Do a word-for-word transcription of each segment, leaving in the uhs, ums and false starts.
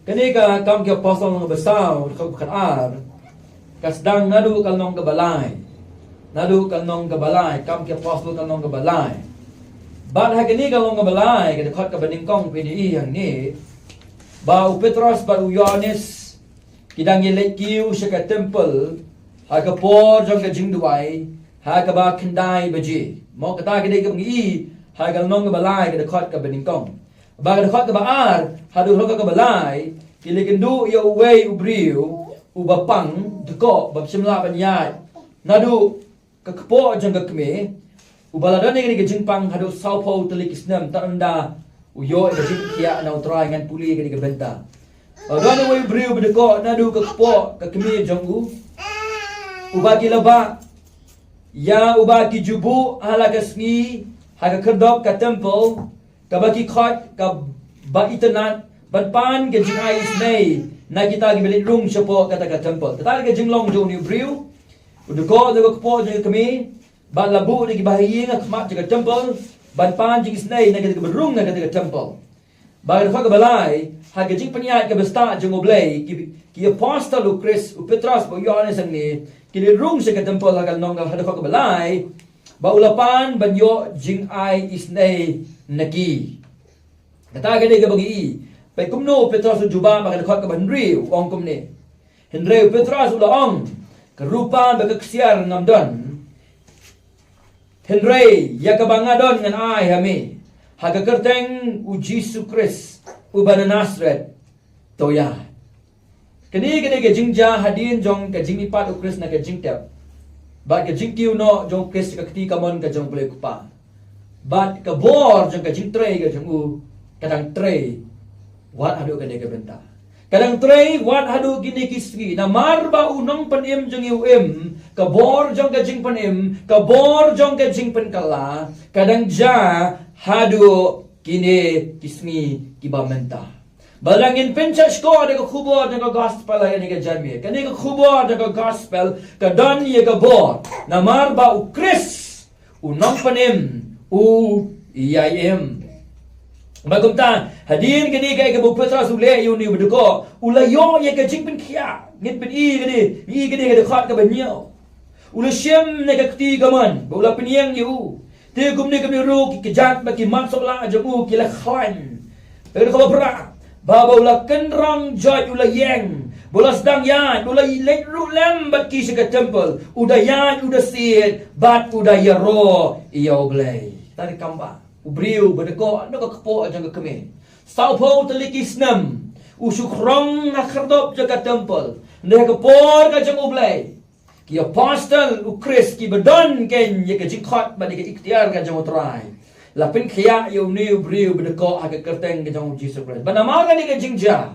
Kane ka Kam ki Apostol lynnong ba saw, dkhot ba khatar, ka sdang naduh ka lynnong kaba lai. Naduh ka lynnong kaba lai, Kam ki Apostol ka lynnong kaba lai. Bad ha kane ka lynnong kaba lai, ka dkhot kaba nyngkong phin ïohi hangne, ba u Petros bad u Ïoannis ki dang ïaleit kiew sha ka temple, ha ka por jong ka jingduwai, ha kaba khyndai baje. Mo, kata ka dei kaba ngi ïohi ha ka lynnong kaba lai, ka dkhot kaba nyngkong. Bad ka dkhot kaba ar haduh ka dkhot kaba lai, ki la kynduh ïa uwei u briew uba pang dkoh, bym shym lah ban ïaid naduh ka kpoh jong ka kmie, uba la don ïa kane ka jingpang haduh sawphew tylli ki snem, tad haduh ba u ïoh ïa ka jingpynkhiah na U Trai. Ngan pule ïa kane ka bynta. La don uwei u briew ba dkoh naduh ka kpoh ka kmie jong u, uba ki la bah ïa, uba ki ju buh ha la ka sngi ha ka khyrdop ka temple, kaba ki khot kaba itynnad, ban pan ka jingai isynei na kita kiba leit rung shapoh kata ka temple. Kata ka jinglong jong une u briew u dkoh naduh ka kpoh jong ka kmie, bad la buh da kiba ha ïing ha khmat jong ka temple, ban pan jingisynei na kita kiba rung ha kata ka temple. Bad ka dkhot kaba lai, ha ka jingpynïaid kaba stad jong U Blei, ki, ki apostol u Khrist, u Petros bad u Ïoannis hangne ki leit rung sha ka temple ha ka lynnong, ha ka dkhot kaba lai, ba u la pan ban ïoh jingai isynei na ki. Kata ka dei kaba ngi ïohi. Peit kumno u Petros u jubab ha ka dkhot kaba hynriew, u ong kumne. Hynrei u Petros u la ong, ka rupa bad ka ksiar ngam don, hynrei ïa kaba nga don ngan ai ha me, ha ka kyrteng u Jisu Khrist uba na Nasareth, to ïaid. Kane ka dei ka jingjia hadien jong ka jingmihpat u Khrist na ka jingtep, bad ka jingkiew noh jong u Khrist sha ka kti kamon ka jong U Blei U Kpa. Bad ka bor jong ka jingtrei ka jong u ka dang trei wat haduh kane ka bynta. Ka dang trei wat haduh kine ki sngi, namar ba u Nongpynim jong ngi u im, ka bor jong ka jingpynim, ka bor jong ka jingpynkylla ka dang jia haduh kine ki sngi kiba mynta. Ba la ngin pynshah shkor da ka khubor jong ka gospel ha kane ka janmiet. Kane ka khubor jong ka gospel ka don ïa ka bor, namar ba u Khrist u Nongpynim u ïai im. Bad kumta hadien kane kaei kaba u Petros u leh ïa une u ba dkoh, u la ïoh ïa ka jingpynkhiah. Ngin pyni kane, pyni kane ka dkhot kaba hynñiew. U la shim na ka kti kamon ba u la pynïeng ïa u. Te kumne kumne ruh ki kjat bad ki mat sawlah jong u ki la khlaiñ. Te ka dkhot ba phra, ba, ba u la kynrong joit, u la ïeng, ba u la sdang ïaid, ba u la leit ruh lem bad ki sha ka temple, u da ïaid, u da siat bad u da ïaroh ïa U Blei. Tang kumba u briew ba dkoh naduh ka kpoh jong ka kmie, sawphew tylli ki snem, u shu khrong ha khyrdop jong ka temple, na ka por ka jong U Blei. Ki apostol u Khrist kiba don kein ïa ka jingkhot bad ïa ka iktiar ka jong U Trai, la pynkhiah ïa une u briew ba dkoh ha ka kyrteng ka jong u Jisu Khrist. Bad namar kane ka jingjia,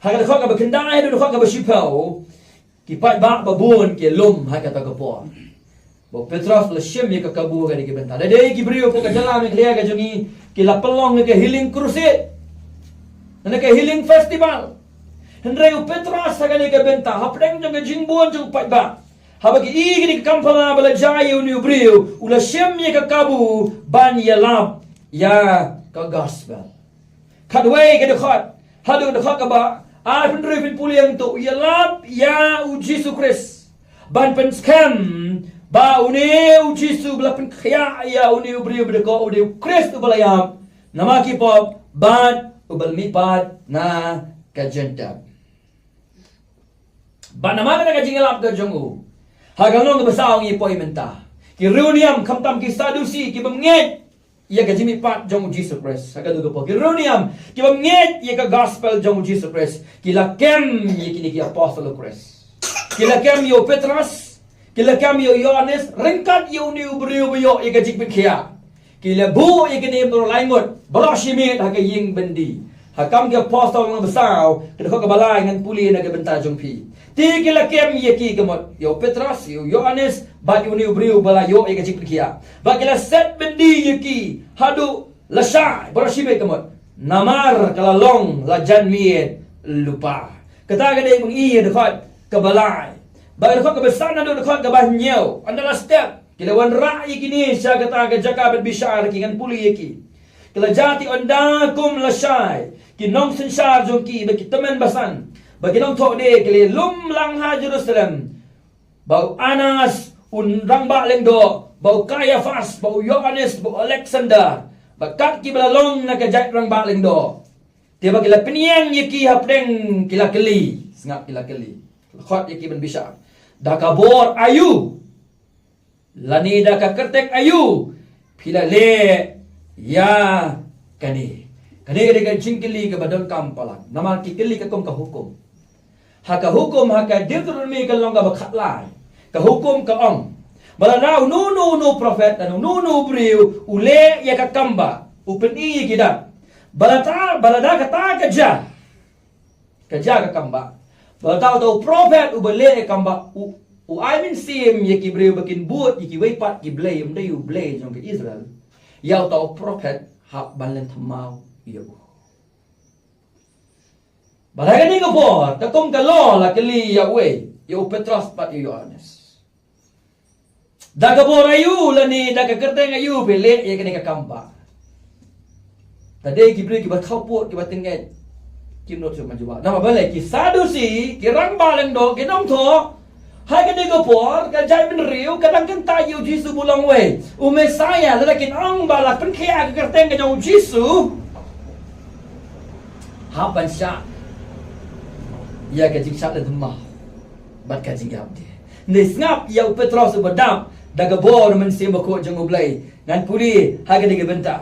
ha ka dkhot kaba khyndai haduh dkhot kaba shiphew, ki paidbah ba bun ki lum ha kata ka por. Ba u Petros la shim ïa ka kabu ha kane ka bynta. Da dei ki briew hapoh ka jylla Meghalaya ka jong ngi, ki la pynlong ïa ka healing crusade, na ka healing festival. Hynrei u Petros ha kane ka bynta, hapdeng jong ka jingbun jong u paidbah, haba ki ïohi ïa kane ka kam phylla ba la jia ïa une u briew, u la shim ïa ka kabu ban ïalap ïa ka gospel. Khatwei ka dkhot haduh ka dkhot kaba arphew hynriew, phin pule hangto, u ïalap ïa u Jisu Khrist ban pynskhem ba une u Jisu ba la pynkhiah ïa une u briew ba dkoh u dei u Khrist uba la ïap namar ki pop bad uba la mihpat na ka jingtep. Bad namar kata ka jingïalap ka jong u, ha ka lynnong kaba saw ngi poi mynta, ki riewniam, khamtam ki Sadusi, ki bym ngeit ïa ka jingmihpat jong u Jisu Khrist. Ha kato ka por, ki riewniam, ki bym ngeit ïa ka gospel jong u Jisu Khrist, ki la kem ïa kine ki apostol u Khrist. Ki la kem ïa u Petros, ki la kem ïa u Ïoannis, ryngkat ïa une u briew ba ïoh ïa ka jingpynkhiah. Ki la buh ïa kine baroh lai ngut, baroh shi miet ha ka ïing byndi. Ha Kam ki Apostol lynnong ba saw, ka dkhot kaba lai, ngan pule na ka bynta jong phi. Te ki la kem ïa ki ka mut, ïa u Petros, ïa u Ïoannis, bad ïa une u briew ba la ïoh ïa ka jingpynkhiah. Bad ki la set byndi ïa ki haduh lashai, baroh shi miet ka mut, namar ka la long la janmiet lypa. Kata ka dei ba ngi ïohi ha ka dkhot kaba lai. Bad ka dkhot kaba san haduh ka dkhot kaba hynñiew, ynda la step, ki la wanrah ïa kine sha kata ka jaka ban bishar ïa ki, ngan pule ïa ki. La jia te ynda kum lashai, ki nongsynshar jong ki, bad ki tymmen basan, bad ki nongthoh die, ki la lum lang ha Jerusalem. Ba u Annas, u rangbah lyngdoh, ba u Kaiaphas, ba u Ïoannis, ba u Alexander, bad kat kiba la long na ka jait rangbah lyngdoh. Te ba ki la pynïeng ïa ki hapdeng, ki la kylli, sngap, ki la kylli. Khot ïa ki ban bishar. Da ka bor aïu, lane da ka kyrteng aïu phi la leh ïa kane? Kane ka dei ka jingkylli kaba donkam palat. Namar ki kylli katkum ka hukum. Ha ka hukum, ha ka Deuteronomi ka lynnong kaba khatlai, ka hukum ka ong, ba lada uno uno uno prophet, lane uno uno briew u leh ïa ka kam ba, u pyni ïa ki dak, ba lada, ba lada kata ka jia, ka jia ka kam ba, ba lada uta u prophet uba leh ïa ka kam ba u, u ai mynsiem ïa ki briew ba kin bud ïa kiwei pat ki blei, ym dei U Blei jong ka Israel, ïa uta u prophet hap ban len thymmai ïa u. Bad ha kane ka por, katkum ka law, la kylli ïa uwei, ïa u Petros bad ïa u Ïoannis. Da ka bor aïu lane da ka kyrteng aïu phi leh ïa kane ka kam ba? Te dei ki briew kiba khapud, kiba tyngeh, kim nud shuh ban jubab. Namar balei ki Sadusi, ki rangbah lyngdoh, ki nongthoh, ha kane ka por, ka jaitbynriew ka dang kyntait ïa u Jisu ba u long uwei, u Messaïah, lada kin ong ba la pynkhiah ka kyrteng ka jong u Jisu, hap ban shah ïa ka jingshah len thymmai bad ka jingïap die. Ngi sngap ïa u Petros uba dap da ka bor Mynsiem Bakhuid jong U Blei. Ngan pule ha kane ka bynta.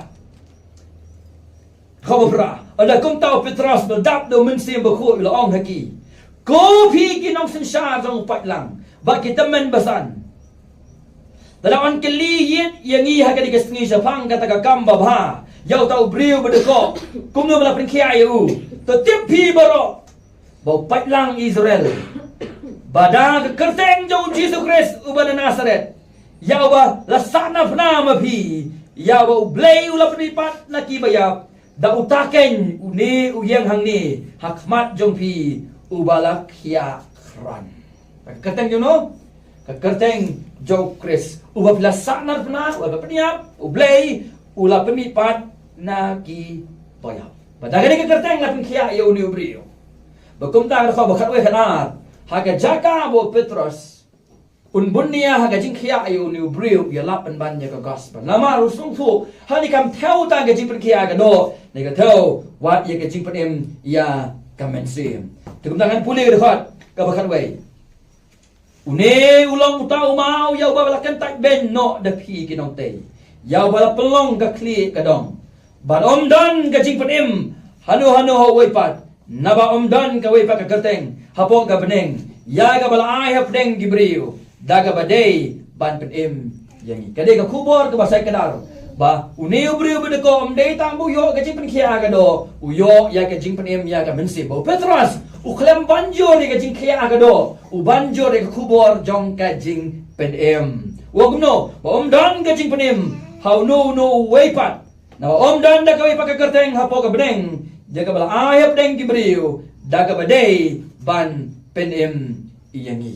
Khubor ba phra. Ynda kumta u Petros ba dap da u Mynsiem Bakhuid u la ong ha ki, ko phi ki nongsynshar jong u paidlang bad ki tymmen basan, lada yn kylli ïit ïa ngi ha kane ka sngi shaphang kata ka kam babha ïa uta u briew ba dkoh, kumno ba la pynkhiah ïa u, to tip phi baroh ba u paidlang Israel, ba da ka kyrteng jong u Jisu Khrist uba na Nasareth, ïa uba la sahnarphna ma phi, ïa uba U Blei u la pynmihpat na kiba ïap, da uta keiñ une u ïeng hangne ha khmat jong phi, uba la khiah krat. Ka kyrteng jong uno? Ka kyrteng jong u Khrist, uba phi la sahnarphna, uba pynïap, U Blei u la pynmihpat na kiba ïap. Bad da kane ka kyrteng la pynkhiah ïa une u briew. Ba kumta ka dkhot ba khatwei, khatar, ha ka jaka ba u Petros un bun nia ha ka jingkhiah ïa une u briew, u ïalap pynban ïa ka gospel. Namar u sngewthuh, hangne kam thew tang ka jingpynkhiah ka doh, ne ka thew wat ïa ka jingpynim ïa ka mynsiem. Te kumta ngan pule ka dkhot kaba khatwei. Une u long uta u maw ïa uba la kyntait beiñ noh da phi ki nongtei, ïa uba la pynlong ka khlieh ka dong, bad ym don ka jingpynim hano hano ha uwei pat, naba ym don kawei pat ka kyrteng hapoh ka bneng ïa kaba la ai hapdeng ki briew, da kaba dei ban pynim ïa ngi. Ka dei ka khubor kaba sait kdar, ba une u briew ba dkoh ym dei tang ba u ïoh ka jingpynkhiah ka doh, u ïoh ïa ka jingpynim ïa ka mynsiem. Ba u Petros u khlem ban jur ïa ka jingkhiah ka doh, u ban jur ïa ka khubor jong ka jingpynim. U ong kumno? Ba ym don ka jingpynim ha uno uno uwei pat, naba ym don da kawei pat ka kyrteng hapoh ka bneng ïa kaba la ai hapdeng ki briew, da kaba dei ban pynim ïa ngi.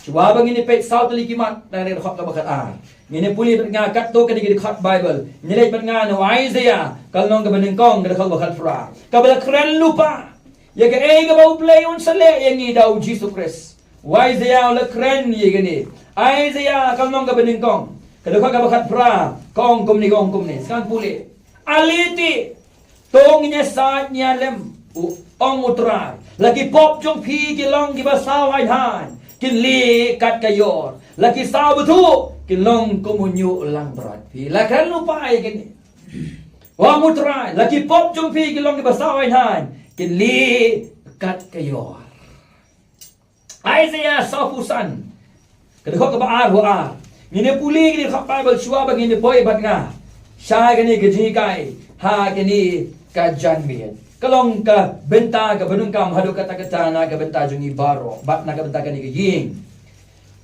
Shuwa ba ngin ïa peit saw tylli ki mat na kane ka dkhot kaba khatar, ngin ïa pule bad nga katto katne ki dkhot Baibl. Ngin ïa leit bad nga na u Isaiah ka lynnong kaba nyngkong, ka dkhot kaba khatphra, kaba la kren lypa ïa kaei kaba U Blei un sa leh ïa ngi da u Jisu Khrist. U Isaiah u la kren ïa kane. Isaiah ka lynnong kaba nyngkong, ka dkhot kaba khatphra, ka ong kumne, ka ong kumne. Sa ngan pule. Ale te, to ngin ïasaid ïalem, u ong U Trai. La ki pop jong phi ki long kiba saw haiñ haiñ, kin lieh kat ka ïor. La ki saw bthuh kin long kum u ñiuh langbrot. Phi la kren lypa ïa kine. U ong U Trai, la ki pop jong phi ki long kiba saw haiñ haiñ, kin lieh kat ka ïor. Isaiah sawphew san, ka dkhot kaba arphew ar. Ngin ïa pule kine ki dkhot Baibl shuwa ba ngin ïa poi bad nga sha kane ka jinghikai ha kane ka janmiet. Ka long ka bynta kaba donkam haduh katta katta na ka bynta jong ngi baroh bad na ka bynta kane ka ïing.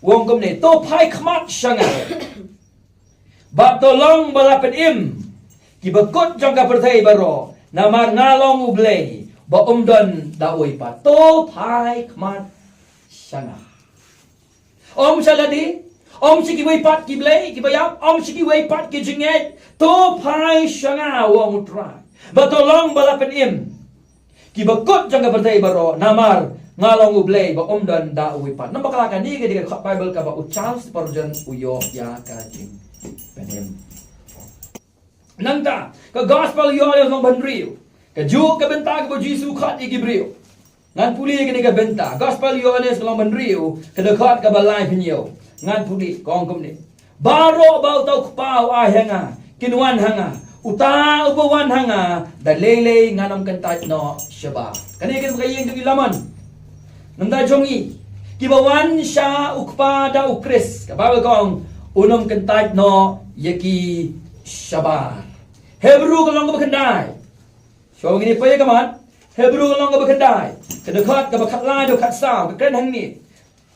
U ong kumne, to phai khmat sha nga, bad to long ba la pynim ki bakut jong ka pyrthei baroh, namar nga long U Blei ba ym don da uwei pat. To phai khmat sha nga. Ym sha lade, Ong sha kiwei pat ki blei kiba ïap, ong sha kiwei pat ki jingngeit, to phai sha nga, ong U Trai, bad to long ba la pynim ki bakut jong ka pyrthei baroh, namar nga long U Blei ba um don da uwei pat. Namar kane ka dei ka dkhot Baibl kaba u Charles Spurgeon u ïoh ïa ka jingpynim. Nangta ka Gospel Ïoannis lynnong ba hynriew, kajuh ka bynta kaba U Jisu u khot ïa ki briew. Ngan pule kane ka bynta Gospel Ïoannis lynnong ba hynriew, ka dkhot kaba laiphew hynñiew. Ngan pule, ka ong kumne: Baroh ba uta u Kpa u ai ha nga kin wan ha nga, uta uba wan ha nga da lei lei ngan ym kyntait noh shabar. Kane ka dei ka ïing jong ki lamon. Nangta jong ngi kiba wan sha u Kpa da U Khrist, ka Baibl ka ong, un ym kyntait noh ïa ki shabar. Hebru ka lynnong kaba khyndai. Shuwa ngin ïa peit ïa ka mat, Hebru ka lynnong kaba khyndai, ka dkhot kaba khatlai haduh khatsaw, ka kren hangne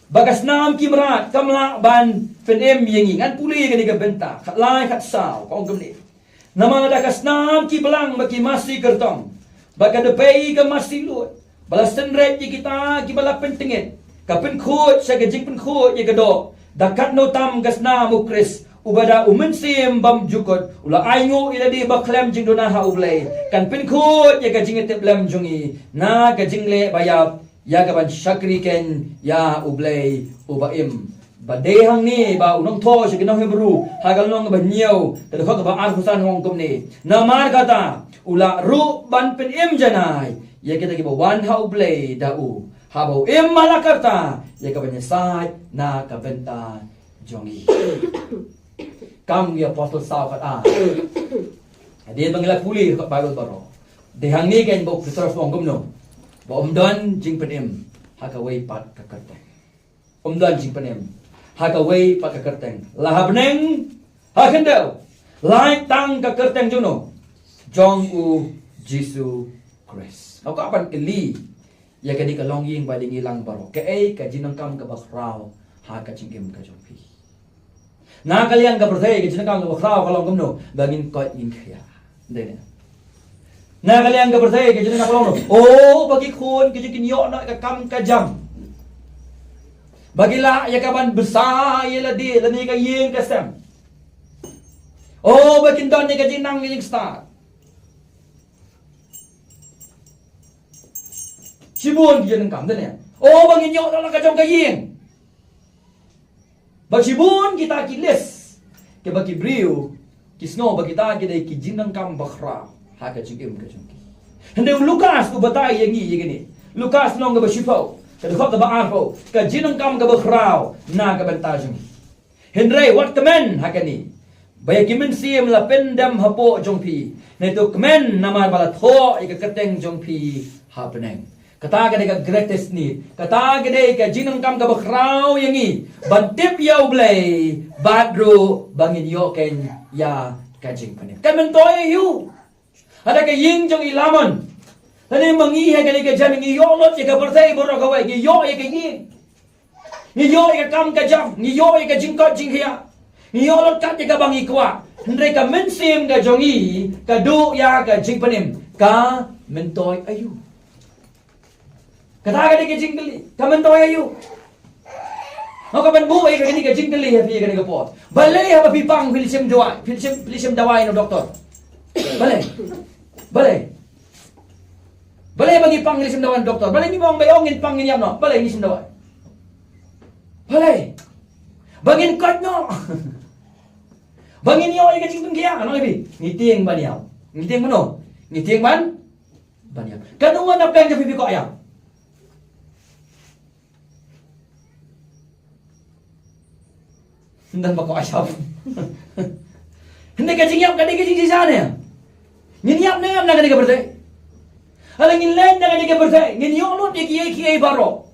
ba ka snam ki mrad kam lah ban pynim ïa ngi. Ngan pule kane ka bynta, khatlai khatsaw, ka ong kumne: Namar da ka snam ki blang bad ki masi kyrtong bad ka dpei ka masi lut, ba la synreit ïa kita kiba la pyntngit, ka pynkhuid sha ka jingpynkhuid ïa ka doh, da katno tam ka snam U Khrist, uba da U Mynsiem Bymjukut u la ainguh ïa lade ba khlem jingduna ha U Blei, kan pynkhuid ïa ka jingïatiplem jong ngi na ka jingleh ba ïap, ïa ka ban shakri keiñ ïa U Blei uba im. Bad dei hangne ba u nongthoh sha ki nong Hebru ha ka lynnong ba hynñiew, ka dkhot kaba arphew san, u ong kumne: Namar kata u lah ruh ban pynim janai ïa kita kiba wan ha U Blei da u, haba u im ha la karta ïa ka ban ïasaid na ka bynta jong ngi. Kam ki Apostol saw khat ar. Hadien ba ngi la pule ka Baibl baroh, dei hangne keiñ ba u Petros u ong kumno? Ba ym don jingpynim ha kawei pat ka kyrteng. Ym don jingpynim ha kawei pat ka kyrteng, la ha bneng, ha khyndew, lait tang ka kyrteng jong uno? Jong U Jisu Khrist. Nga kwah ban kylli ïa kane ka longïing ba dei ngi lang baroh, kaei ka jingdonkam kaba khraw ha ka jingim ka jong phi? Na ka liang ka pyrthei ka jingdonkam kaba khraw ka long kumno? Ba ngin koit ngin khia. Dei ne? Na ka liang ka pyrthei ka jingdonkam ka long kumno? Oh, ba ki khun ki jong ngi kin ïoh noh ka kam ka jam, ba ki lah ïa ka ban bsa ïa lade lane ka ïing ka sem. Oh, ba kin don ïa ka jingnang ka jingstad. Shibun ki jingdonkam, dei ne? Oh, ba ngin ïoh da la ka jong ka ïing. Bad shibun kita ki list kiba ki briew ki sngew ba kita ki dei ki jingdonkam ba khraw ha ka jingim ka jong ki. Hynrei u Lukas u batai ïa ngi ïa kine. Lukas lynnong kaba shiphew, ka dkhot kaba arphew, ka jingdonkam kaba khraw na ka bynta jong ngi. Hynrei wat kmen ha kane, ba ïa ki mynsiem la pyndem hapoh jong phi, nangta kmen namar ba la thoh ïa ka kyrteng jong phi ha bneng. Kata ka dei ka greatest need. Kata ka dei ka jingdonkam kaba khraw ïa ngi, ban tip ïa U Blei bad ruh ba ngin ïoh keiñ ïa ka jingpynim. Kan myntoi aïu? Hata ka ïing jong i Lamon, lane ma ngi ha kane ka janmiet, ngi ïoh lut ïa ka pyrthei baroh kawei, ngi ïoh ïa ka ïing, ngi ïoh ïa ka kam ka jam, ngi ïoh ïa ka jingkoit jingkhiah, ngi ïoh lut kat ïa kaba ngi kwah. Hynrei ka mynsiem ka jong ngi ka duh ïa ka jingpynim. Ka myntoi aïu? Kata ka dei ka jingkylli, ka myntoi aïu? Nga kwah ban buh ïa kane ka jingkylli ha phi ha kane ka por. Balei haba phi pang phi leit shim dawai, phi leit shim, phi leit shim dawai na u doktor? Balei? Balei? Balei ba ngi pang ngi leit shim dawai na u doktor? Balei ngi ong ba ïoh ngin pang ngin ïap noh? Balei ngi shim dawai? Balei? Ba ngin koit noh. Ba ngin ïoh ïa ka jingpynkhiah, ngan ong ïa phi. Ngi tieng ban ïap. Ngi tieng mano? Ngi tieng ban, ban ïap. Katno ngut na pdeng jong phi phi kwah ïap? Ym don ba kwah ïap. Hynrei ka jingïap ka dei ka jingjynjar ne. Ngin ïap ne em na kane ka pyrthei? Lada ngin leit na kane ka pyrthei, ngin ïoh lut ïa kiei kiei baroh.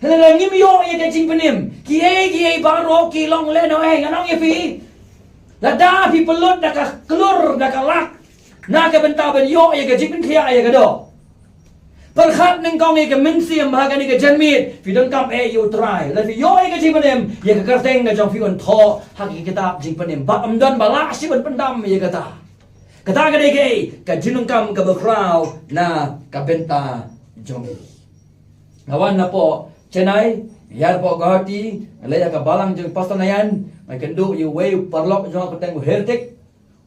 Lada ngim ïoh ïa ka jingpynim, kiei kiei baroh ki long lehnohei. Ngan ong ïa phi, lada phi pynlut da ka klur da ka lak na ka bynta ban ïoh ïa ka jingpynkhiah ïa ka doh, pyrkhat nyngkong ïa ka mynsiem ha kane ka janmiet, phi donkam eh ïa U Trai. Lada phi ïoh ïa ka jingpynim, ïa ka kyrteng ka jong phi yn thoh ha ki kitab jingpynim. Bad ym don ba lah shuh ban pyndam ïa kata. Kata ka dei kaei? Ka jingdonkam kaba khraw na ka bynta jong ngi. Nga wan napoh Chennai, nga ïaid hapoh Guwahati, nga leit ha ka balang jong Pastor Nayan, Nga kynduh ïa uwei u paralok jong nga kyrteng u Heretic,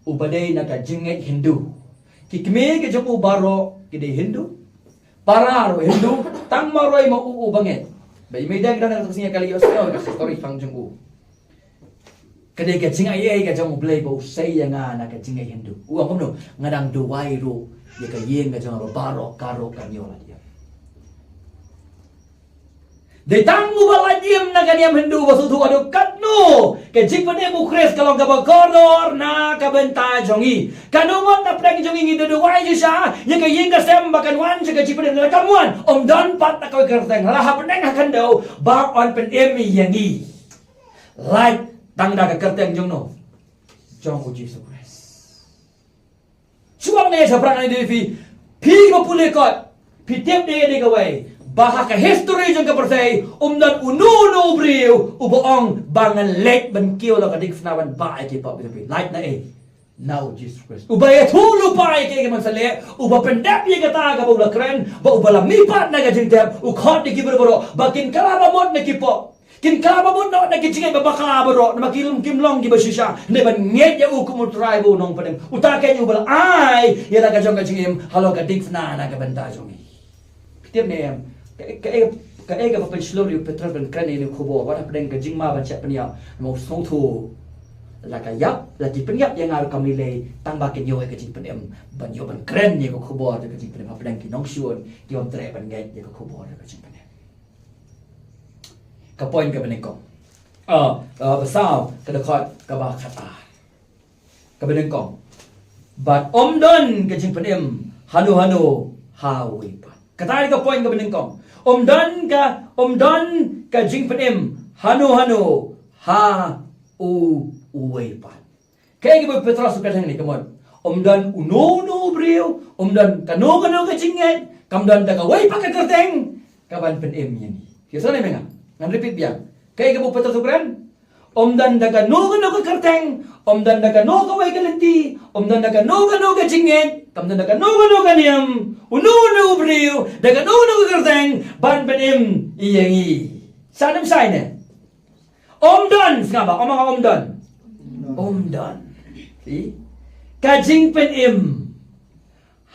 uba dei na ka jingngeit Hindu. Ki kmie ki jong u baroh ki dei Hindu. Para ruh Hindu, tang marwei ma u uba ngeit. Ba i mei dang dang ka sngi ka lei ïohsngew ka story tang jong u. Ka dei ka jingaiei ka jong U Blei ba u sei ïa nga na ka jingngeit Hindu. U ong kumno, nga dang duwai ruh ïa ka ïing ka jong nga ba baroh ka ruh ka ñiew lad ïa. Dei tang uba lait im na ka niam Hindu ba sngewthuh haduh katno ka jingpynim u Khrist ka long kaba kordor na ka bynta jong ngi. Katno ngut na pdeng jong ngi ngi da duwai shisha ïa ka ïing ka sem ba kan wan sha ka jingpynim, lada kam wan, ym don pat da kawei ka kyrteng la ha bneng ha khyndew ba yn pynim ïa ngi. Lait tang da ka kyrteng jong no? Jong u Jisu Khrist. Shuwa nga ïa shaphrang ïa phi, phi ba pule kot, phi tip dei dei kawei ba ha ka history jong ka pyrthei ym don uno uno u briew uba ong ba ngan leit ban kiew la ka ding sna ban bah ïa ki pop ïa phi. Lait na ei? Na u Jisu Khrist. Uba ïathuh lypa ïa ki, ki man sa leh, uba pyndep ïa kata kaba u la kren, ba uba la mihpat na ka jingtep, u khot ïa ki baroh baroh ba kin kylla ba mut na ki pop. Kin kylla ba mut na, na ki jingngeit ba bakla baroh, namar kim, kim long kiba shisha, ne ban ngeit ïa u kum u Trai bad u Nongpynim. Uta keiñ uba la ai ïa la ka jong ka jingim halor ka ding sna na ka bynta jong ngi. Phi tip ne em, ka, ka, ka, kaba pynshlur ïa u Petros ban kren ïa kane ka khubor wat hapdeng ka jingma ban shah pynïap, namar u sngewthuh la ka ïap, la ki pynïap ïa nga ruh kam lei lei, tang ba kin ïoh ïa ka jingpynim ban ïoh ban kren ïa ka khubor jong ka jingpynim hapdeng ki nongshun ki bym treh ban ngeit ïa ka khubor jong ka jingpynim. Ka point kaba nyngkong. Ah, ah, ba saw, ka dkhot kaba khatar. Kaba nyngkong. Bad ym don ka jingpynim hano hano ha uwei pat. Kata ka point kaba nyngkong. Ym don ka, ym don ka jingpynim hano hano ha u, uwei pat. Kaei kaba u Petros u kren hangne, ka mut ym don uno uno u briew, ym don kano kano ka jingngeit, kam don da kawei pat ka kyrteng kaban pynim ïa ngi. Phi sngewthuh ne em? Ngan repeat biang. Kaei kaba u Petros u kren? Ym don da kano kano ka kyrteng, ym don da kano kawei ka lynti, ym don da kano kano ka jingngeit, kam don da kano kano ka niam, uno uno u briew, da kano kano ka kyrteng ban pynim ïa ngi. Sa nym shai ne? Ym don, sngap ba, ym, ym don. Ym don. Phi? Ka jingpynim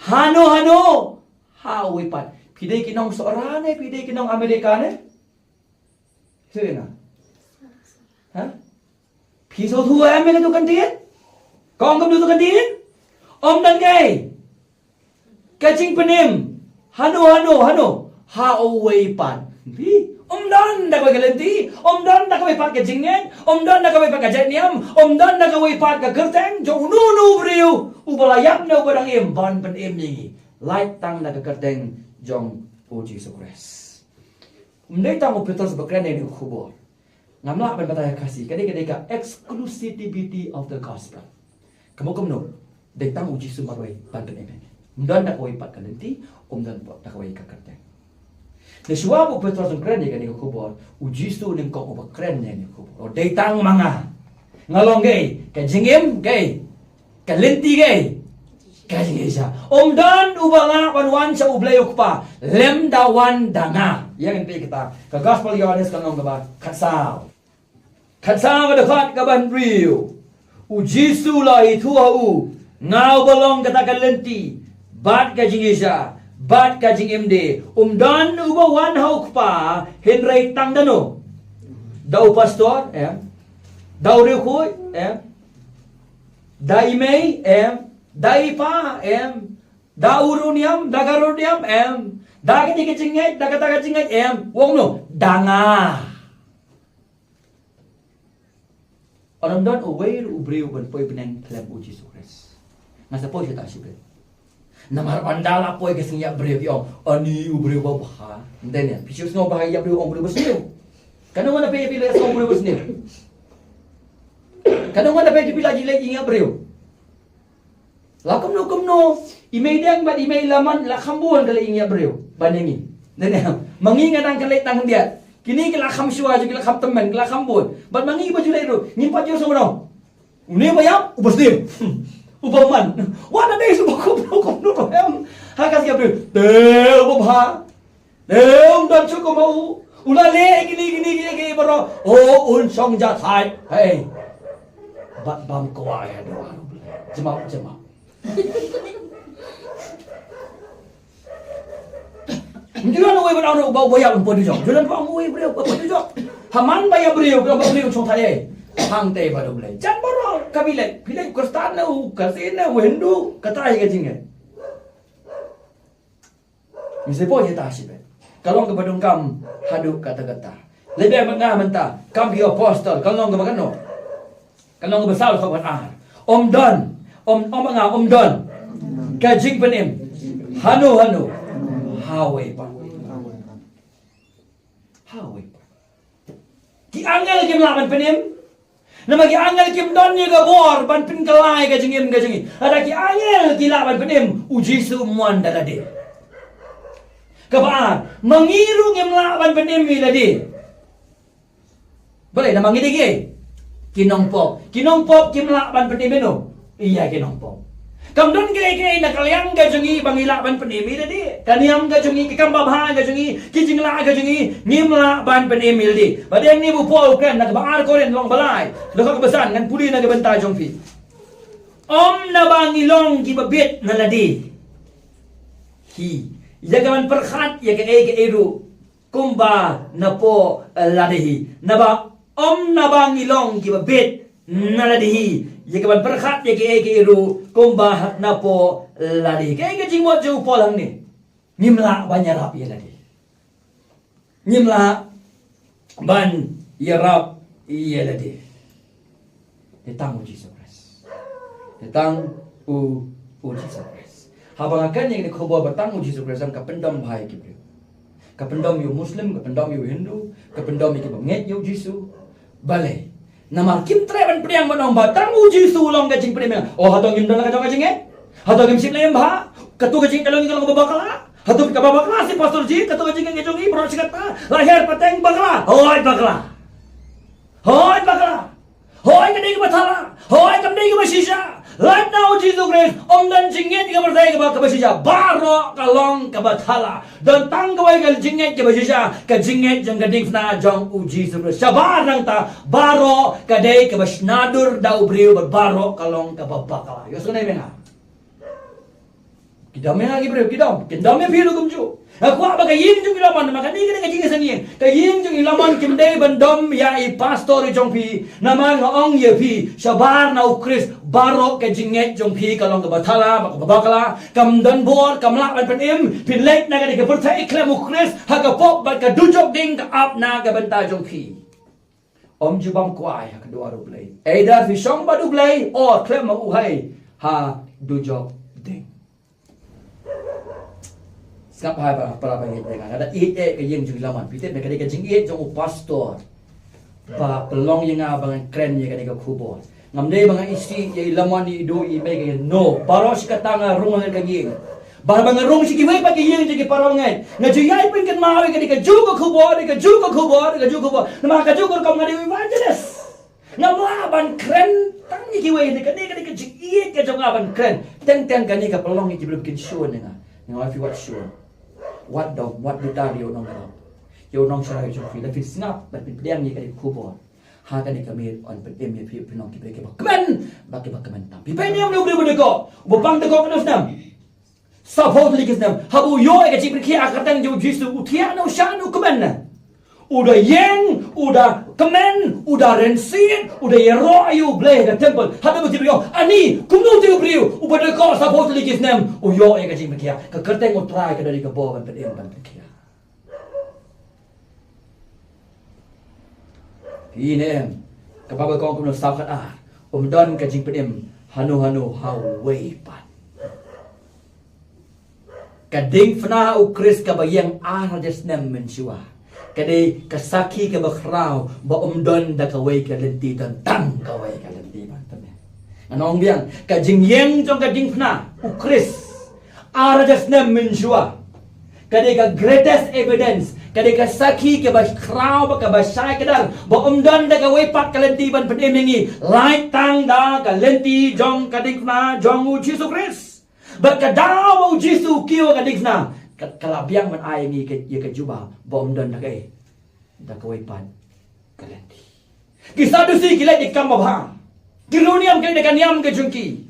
hano hano ha uwei pat. Phi dei ki nong Sohra ne phi dei ki nong Amerika ne? Phi dei na? Ha? Phi sngewthuh em ïa katu ka ktien? Ka ong kumno katu ka ktien? Ym don kaei ka jingpynim hano hano hano ha uwei pat. Phi, ym don da kawei ka lynti, ym don da kawei pat ka jingngeit, ym don da kawei pat ka jaitniam, ym don da kawei pat ka kyrteng jong uno uno u briew uba la ïap ne uba dang im ban pynim ïa ngi. Lait tang da ka kyrteng jong u Jisu Khrist. Ym dei tang u Petros ba kren ïa kane ka khubor. Ngam lah ban batai ha Khasi, ka dei, ka dei ka exclusivity of the gospel. Ka mut kumno? Dei tang u Jisu marwei ban pynim. Ym don da kawei pat ka lynti, ym don pat da kawei ka kyrteng. Te shuwa ba u Petros u kren ïa kane ka khubor, u Jisu nyngkong uba kren ïa kane ka khubor. Dei tang ma nga. Nga long kaei? Ka jingim, kaei? Ka lynti kaei? Ka jingïaishah. Ym don uba lah ban wan sha U Blei U Kpa lymda wan da nga. Ïa ngin peit kata. Ka Gospel Ïohannes ka lynnong kaba khatsaw. Khatsaw ka dkhot kaba hynriew. U Jisu u la ïathuh ha u, nga uba long kata ka lynti, bad ka jingïaishah, bad ka jingim de. Ym don uba wan ha U Kpa hynrei tang da no? Da u pastor, em? Da u riewkhuid, em? Da i mei, em? Da i pa, em? Da u riewniam, da ka riewniam, em? Da kane ka jingngeit, da kata ka jingngeit, em? Ong no, da nga. Ym don uwei ruh u briew ban poi bneng khlem u Jisu Khrist. Nga sa poi shata shibit. Namar ynda la poi ka sngi ïap briew ki ong, ani u briew ba bha. Ynda ne, phi shu sngew bha ïap briew, ong briew ba sniew. Kano ngan da phi, phi la sngew briew ba sniew? Kano ngan da phi, phi la ji leh ïap briew? La kumno kumno, i mei dang bad i mei laman la kham bun ka leh ïap briew ban ïa ngi. Ynda ne, ma ngi nga dang ka leh tang khyndiat. Kine ki la kham shuwa, ki la kham tymmen, ki la kham bun. Bad ma ngi ba ju leh ruh, ngim pat ju sngew. Une ba ïap, uba sniew. Uba man. Wat da dei shu ba kumno kumno ruh em. Ha ka sngi ïap briew. Te uba bha. Te um don shuh kum u. U la leh kine kine kine kine baroh. O un shong jahthait. Hei. Bad bam kwah ïa u. Jemma jemma. Julan uwei ban ong ba uwei ïa u poi dujok. Julan ba ong uwei briew ba poi dujok. Haman ba ïa briew ba briew shong thait. Hangtei ba da U Blei. Jan baroh ka bilet. Bilet Khristan ne u Khristan ne u Hindu. Kata hi ka jingeh. Ngi shu poi hi ta shibit. Ka long kaba donkam haduh katta katta. Lada mynta nga mynta kam ki apostol ka long kaba kano. Ka long kaba saw kaba ar. Ym don. Ym ym nga ym don. Ka jingpynim. Hano hano. Hawei pat. Hawei pat. Ki angel kim lah ban pynim. Namar ki angel kim don ïa ka bor ban pynkylla ïa ka jingim ka jong ngi. Lada ki angel ki lah ban pynim, U Jisu um wan da lade. Kaba ar, ma ngi ruh ngim lah ban pynim ïa lade. Balei? Namar ngi dei ki, ki nongpop. Ki nongpop kim lah ban pynim ïa no. Ïa ki nongpop. Kam don kiei kiei na ka liang ka jong ngi ba ngi lah ban pynim ïa lade. Ka niam ka jong ngi, ka kam babha ka jong ngi, ki jinglah ka jong ngi, ngim lah ban pynim ïa lade. Ba dei ngi, u Paul u kren na kaba ar Korinth lynnong ba lai, dkhot kaba san, ngan pule na ka bynta jong phi. Ym naba ngi long kiba bit na lade hi ïa ka ban pyrkhat ïa kaei kaei ruh kumba napoh lade hi. Naba ym naba ngi long kiba bit na lade hi ïa ka ban pyrkhat ïa kaei kaei ruh kumba napoh lade hi. Kaei ka jingmut jong u Paul hangne? Ngim lah ban ïarap ïa lade. Ngim lah ban ïarap ïa lade. Te tang U Jisu Khrist. Te tang U, U Jisu Khrist. Haba nga kren ïa kane ka khubor ba tang U Jisu Khrist, ka pyndom bha ïa ki briew. Ka pyndom ïa u Muslim, ka pyndom ïa u Hindu, ka pyndom ïa kiba ngeit ïa U Jisu. Balei? Namar kim treh ban pdiang ban ong ba tang U Jisu u long ka jingpynim. Oh, hato ngim don la ka jong ka jingngeit? Hato ngim shym la ïam bha? Kato ka jingngeit ka long, ka long kaba bakla. Hato kaba bakla shi pastor ji, kato ka jingngeit ka jong ngi baroh shi katta la her pateng bakla. Hooid bakla. Hooid bakla. Hooid ka dei kaba thala. Hooid kam dei kaba shisha. Lait na U Jisu Khrist, ym don jingngeit kaba thala kaba, kaba shisha. Baroh ka long kaba thala. Don tang kawei ka jingngeit kaba shisha, ka jingngeit jong ka diengphna jong U Jisu Khrist. Shabar nangta, baroh ka dei kaba shna dur da u briew, bad baroh ka long kaba bakla. Ïohsngew ne em nga? Ki dom ïa nga ki briew, ki dom, kin dom ïa phi ruh kumjuh. Nga kwah ba ka ïing jong i Lamon, namar kane ka dei ka jingïaseng ïing. Ka ïing jong i Lamon kim dei ban dom ïa i pastor i jong phi, namar nga ong ïa phi, shabar na U Khrist, baroh ka jingngeit jong phi ka long kaba thala, ba kaba bakla, kam don bor, kam lah ban pynim, phin leit na kane ka pyrthei khlem U Khrist, ha ka pop bad ka dujok ding ka ap na ka bynta jong phi. Ym ju bam kwai ha ka duwar U Blei. Either phi shong bad U Blei, or khlem ma u hei ha dujok ding. Sngap hai ba para ba ngeit nga, nga da ïeit eh ka ïing jong i Lamon. Phi tip ne ka dei ka jingïeit jong u pastor ba pynlong ïa nga ba ngan kren ïa kane ka khubor. Ngam dei ba nga isih ïa i Lamon, i Ido, i mei, ka ïing. No, baroh shi katta nga rung ha ka ïing. Ba, ba nga rung sha kiwei pat ki ïing jong ki para bangeit, nga ju ïai pynkynmaw ïa kane kajuh ka khubor, kane kajuh ka khubor, kane kajuh ka khubor. Namar kajuh ka rukom nga dei u evangelist. Ngam lah ban kren tang ïa kiwei, kane, kane ka jingïeit ka jong nga ban kren. Teng teng kane ka pynlong ïa ki briew ba kin shun ïa nga. Nga ong ïa phi, wat shun. Wat dom, wat bitar ïa u nongïarap, ïa u nongshakri jong phi. Lada phi sngap bad phi pdiang ïa kane ka khubor, ha kane ka miet yn pynim ïa phi, phin long ki briew kiba kmen bad kiba kmen tam. Phi peit ne em u briew ba dei ko, uba pang dei ko katno snem? Saphew tylli ki snem. Haba u ïoh ïa ka jingpynkhiah ha ka kyrteng jong U Jisu, u thiah ne u shah ne u kmen ne? U da ïeng, u da kmen, u da rynsied, u da ïaroh ïa U Blei ha ka temple. Hato ba ki briew, ani, kumno te u briew uba dei ko saphew tylli ki snem u ïoh ïa ka jingpynkhiah? Ka kyrteng U Trai ka don ïa ka bor ban pynim, ban pynkhiah. Phi ne em, ka Baibl ka ong kumno, saw khat ar, um don ka jingpynim hano hano ha uwei pat. Ka diengphna U Khrist kaba ïeng ar hajar snem mynshuwa, ka dei ka sakhi kaba khraw ba um don da kawei ka lynti, don tang kawei ka lynti ban pynim. Ngan ong biang, ka jingïeng jong ka diengphna U Khrist ar hajar snem mynshuwa, ka dei ka greatest evidence, ka dei ka sakhi kaba khraw bad kaba shai kdar ba um don da kawei pat ka lynti ban pynim ïa ngi, lait tang da ka lynti jong ka diengphna jong U Jisu Khrist. Bad ka daw ba U Jisu u kiew ha ka diengphna, ka, ka la biang ban ai ïa ngi ka, ïa ka jubab ba um don da kaei. Da kawei pat ka lynti. Ki Sadusi ki leh da ka kam babha. Ki riewniam ki leh da ka niam ka jong ki.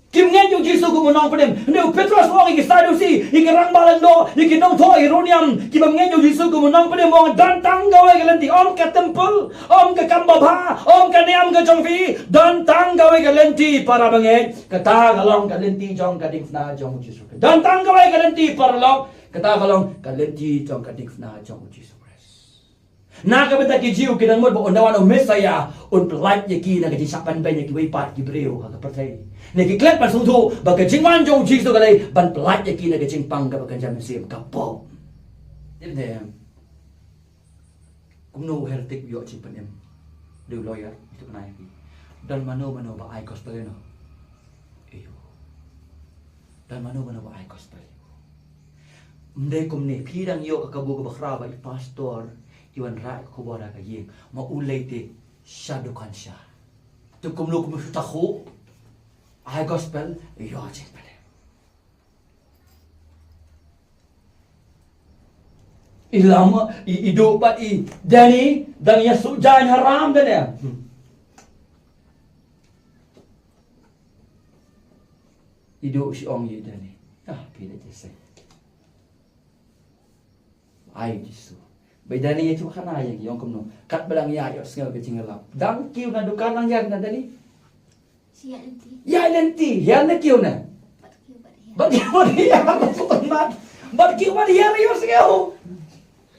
Kim ngeit ïa u Jisu kum u nongpynim. Hynrei u Petros u ong ïa ki Sadusi, ïa ki rangbah lyngdoh, ïa ki nongthoh, ïa ki riewniam kiba ngeit ïa u Jisu kum u nongpynim, u ong don tang kawei ka lynti, ym ka temple, ym ka kam babha, ym ka niam ka jong phi, don tang kawei ka lynti para bangeit, kata ka long ka lynti jong ka diengphna jong u Jisu. Don tang kawei ka lynti paralok, kata ka long ka lynti jong ka diengphna jong u Jisu Khrist. Na ka bynta ki Jiw ki dang mut ba un da wan u Messaïah, un pyllait ïa ki na ka jingshah ban beiñ ïa kiwei pat ki briew ha ka pyrthei. Ne ki klet ban sngewthuh ba ka jingwan jong u Jisu ka dei ban pyllait ïa ki na ka jingpang kaba kynja mynsiem, ka pop. Tip ne em? Kumno u heretic u ïoh jingpynim? Dei u lawyer, u tuk na ïa ki. Don mano mano ba ai gospel ïa no? Ïa u. Don mano mano ba ai gospel ïa u. Ym dei kumne, phi dang ïoh ka kabu kaba khraw ba i pastor i wanrah ka khubor ha ka ïing, ma u lei te sha dukan sha. Te kumno kumno shu takhu, ai gospel, ïoh jingpynim. I lama, i, i duh bad i Danny dang ïa shu jaiñ haram Danny. Hmm. I duh shi ong ïa i Danny. Ah, phi da jingïaseng. Ai Jisu. Ba i Danny ïa shu khana ïa ki ong kumno. Katba dang ïa ïohsngew ka jingïalap. Dang kiew na dukan dang ïa na Danny. Shi ïa lynti. Ïa lynti, ïa na kiew na. Bad kiew bad hiar. Bad kiew bad hiar, bad kiew bad hiar, bad kiew bad hiar, ïohsngew.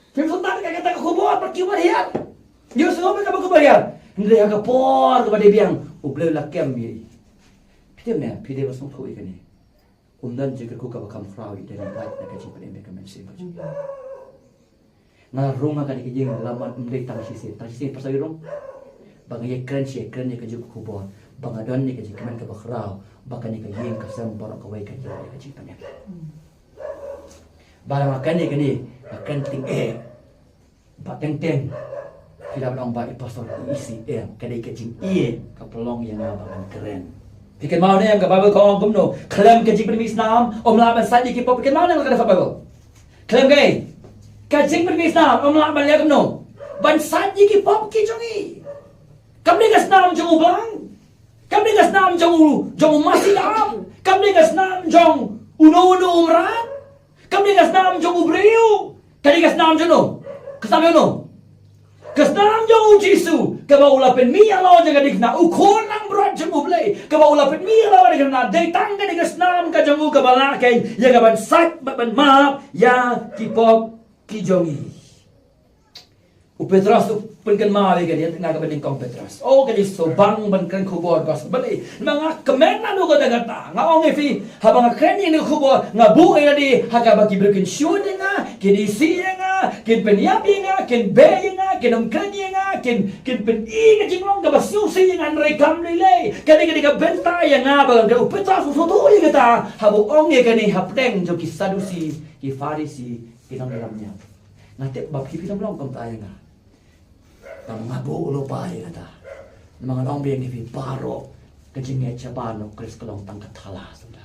Phim sngewthuh ka kata ka khubor, bad kiew bad hiar. Ïohsngew ka ba khubor hiar. Hynrei ha ka por kaba dei biang, U Blei u la kem ïa i. Phi tip ne, phi dei ba sngewthuh ïa kane. Um don jingkyrkhu kaba kham khraw ïa i Danny lait na ka jingpynim ïa ka mynsiem ka jong i. Nga rung ha kane ka ïing lama ym dei tang shisien, tang shisien pyrsa i rung. Ba nga ïakren shi ïakren ïa ka jong ka khubor, ba nga don ïa ka jingkmen kaba khraw ba kane ka ïing ka sem baroh kawei ka ïing ïa ka jingpynim. Ba lama kane kane nga kren tyngeh. Ba teng teng phi la ong ba i pastor i C M, ka dei ka jingïeit ka pynlong ïa nga ba ngan kren. Phi kynmaw ne em ka Baibl ka ong kumno? Khlem ka jingpynmih snam ym lah ban sait ïa ki pop. Phi kynmaw ne em ka dei ka Baibl? Khlem kaei? Ka jingpynmih snam ym lah ban leh kumno? Ban sait ïa ki pop ki jong i. Kam dei ka snam jong u blang. Kam dei ka snam jong u, jong u masi ap. Kam dei ka snam jong uno uno u mrad. Kam dei ka snam jong u briew. Ka dei ka snam jong no. Ka snam jong no. Ka snam jong u Jisu, kaba u la pynmih ïa la jong ka diengphna, u khun langbrot jong U Blei, kaba u la pynmih ïa la jong ka diengphna, dei tang ka dei ka snam ka jong u kaba lah kein ïa ka ban sait bad ban map ïa ki pop ki jong i. U Petros u pynkynmaw ïa kane, nga kaba nyngkong Petros. O, ka dei sngewbang ban kren khubor gospel. Namar nga kmen naduh katta katta. Nga ong ïa phi, haba nga kren ïa kane ka khubor, nga buh ïa lade ha kaba ki briew kin shun ïa nga, kin isih ïa nga, kin pynïap ïa nga, kin beh ïa nga, kin ym kren ïa nga, kin, kin pyni ka jinglong kaba sngewsih ïa nga, hynrei kam lei lei. Ka dei, ka dei ka bynta ïa nga ba ngan kren. U Petros u sngewthuh ïa kata haba u ong ïa kane hapdeng jong ki Sadusi, ki Pharisi, ki nongïalam niam. Nga tip ba phi, phi dang long kumta ïa nga. Tang nga buh lypa ïa kata. Namar nga ong biang ïa phi, baroh ka jingngeit shabar na U Khrist ka long tang ka thala suda.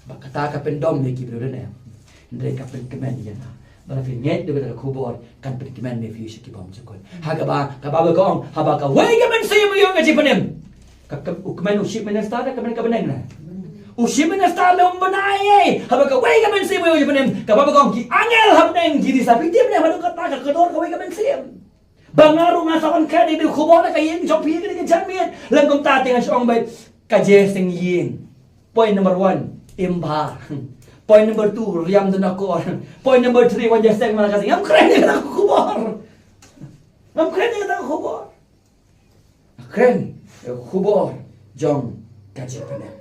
Bad kata ka pyndom ïa ki briew ne em? Hynrei ka pynkmen ïa nga. Ba lada phi ngeit da kata ka khubor, kan pynkmen ïa phi sha ki bymjukut. Ha kaba, ka Baibl ka ong, haba kawei ka mynsiem u ïoh ka jingpynim. Ka, ka, u kmen u chief minister, da kmen ka bneng na. U chief minister lym bnai ei. Haba kawei ka mynsiem u ïoh jingpynim, ka Baibl ka ong ki angel ha bneng ki risa. Phi tip ne, haduh katta ka kordor kawei ka mynsiem. Ba nga ruh nga sa wan kren ïa ka khubor na ka ïing jong phi ha kane ka janmiet. Lym kumta te ngan shu ong beit ka jingïaseng ïing. Point number one, im bha. Point number two, riam duna kor. Point number three, wan ïaseng man la ka seng. Ngam kren ïa kata ka khubor. Ngam kren ïa kata ka khubor. Kren ïa ka khubor jong ka jingpynim.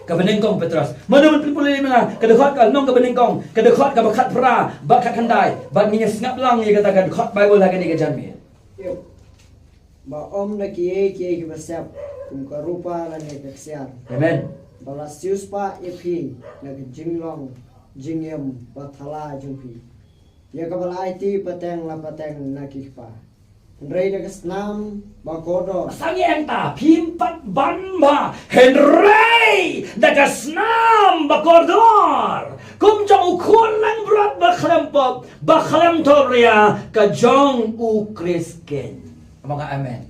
Kaba nyngkong Petros. Mano ban pynpule ïa nga, ka dkhot ka long kaba nyngkong, ka dkhot kaba khatphra bad khatkhyndai, bad ngin ïa sngap lang ïa kata ka dkhot Baibl ha kane ka janmiet. Ïa. Ba ym da kiei kiei kiba sep, kum ka rupa lane ka ksiar. Amen. Ba la siewspah ïa phi na ka jinglong jingim ba thala jong phi. Ïa kaba la aiti pateng la pateng na ki kpa. Hynrei da ka snam ba kordor. Sangeh hangta phim pat ban bha. Hynrei da ka snam ba kordor, kum jong u khun langbrot ba khlem pop, ba khlem thohbria, ka jong u Khrist keiñ. Kaba nga amen.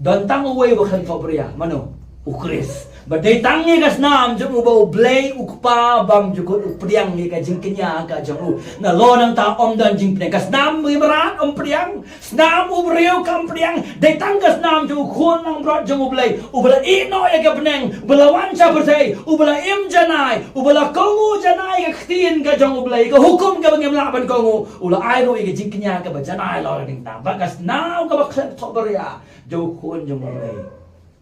Don tang uwei ba khlem thohbria, mano? U Khrist. Ba dei tang ïa ka snam jong u ba U Blei u Kpa bymjukut u pdiang ïa ka jingkñia ka jong u. Nalor nangta ym don jingpdiang. Ka snam u mrad ym pdiang. Snam u briew kam pdiang, dei tang ka snam jong u khun langbrot jong U Blei, u ba la ïeh noh ïa ka bneng, u ba la wan sha pyrthei, u ba la im janai, u ba la kohnguh janai ka ktien ka jong U Blei, ka hukum kaba ngim lah ban kohnguh, u la ai ruh ïa ka jingkñia kaba janai halor ka ding tam. Bad ka snam kaba khlem thohbria jong u khun jong U Blei.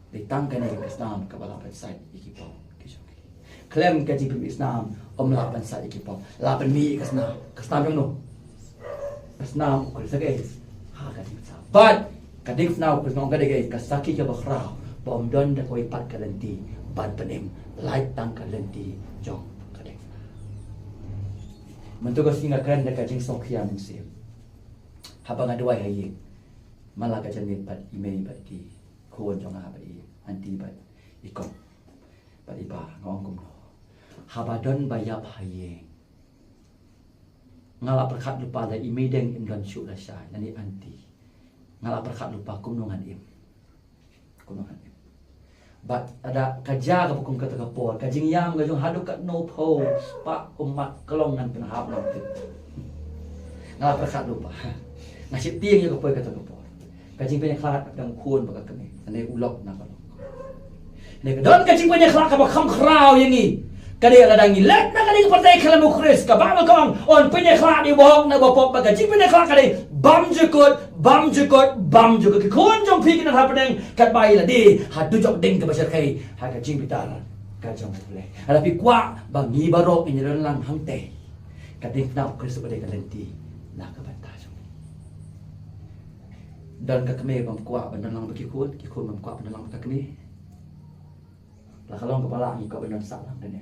Dei tang kane ka snam kaba lah ban sait ïa ki pop ki jong ki. Khlem ka jingpynmih snam ym lah ban sait ïa ki pop. Lah ban mih ka snam. Ka snam jong no? Ka snam u Khrist, ka, ha ka ding snam. Bad ka ding snam u Khrist, nga ong ka dei ka sakhi kaba khraw ba ym don da kawei pat ka lynti ban pynim, lait tang ka lynti jong ka ding snam. Mynta ka sngi nga kren da ka jingsngewkhia mynsiem. Haba nga duwai ha ïing, man la ka janmiet bad i mei bad ki khun jong nga bad i aunty bad i kong bad i pa, nga ong kumno. Haba don ba ïap ha ïing, nga la pyrkhat lypa lada i meideng im don shuh lashai lane i aunty. Nga la pyrkhat lypa kumno ngan im. Kumno ngan im. Bad lada ka jia kaba kum kata ka por, ka jingïam ka jong haduh katno phew spah ummat ka long ngan pynhap ngan tip. Nga la pyrkhat lypa. Nga sheptieng ïa ka poi kata ka por. Ka jingpynïakhlad ka dang khun bad ka kmie. Ane u lok na ka lok. Ne ka don ka jingpynïakhlad kaba kham khraw ïa ngi. Ka dei lada ngi leit na ka dei ka pyrthei khlem u Khrist, ka Baibl ka ong, yn pynïakhlad ïa u bahok na u bapop, bad ka jingpynïakhlad ka dei bymjukut, bymjukut, bymjukut. Ki khun jong phi kin nang hapdeng katba ïa lade ha dujok ding kaba shyrkhei ha ka jingbitar ka jong U Blei. Lada phi kwah ba ngi baroh ngin ïalang hangtei, ka dei na u Khrist u ba dei ka lynti na ka bynta jong ngi. Don ka kmie bym kwah ban don lang bad ki khun, ki khun bym kwah ban don lang bad ka kmie. La ka long kaba lah ngi kwah ban don sah lang da ne.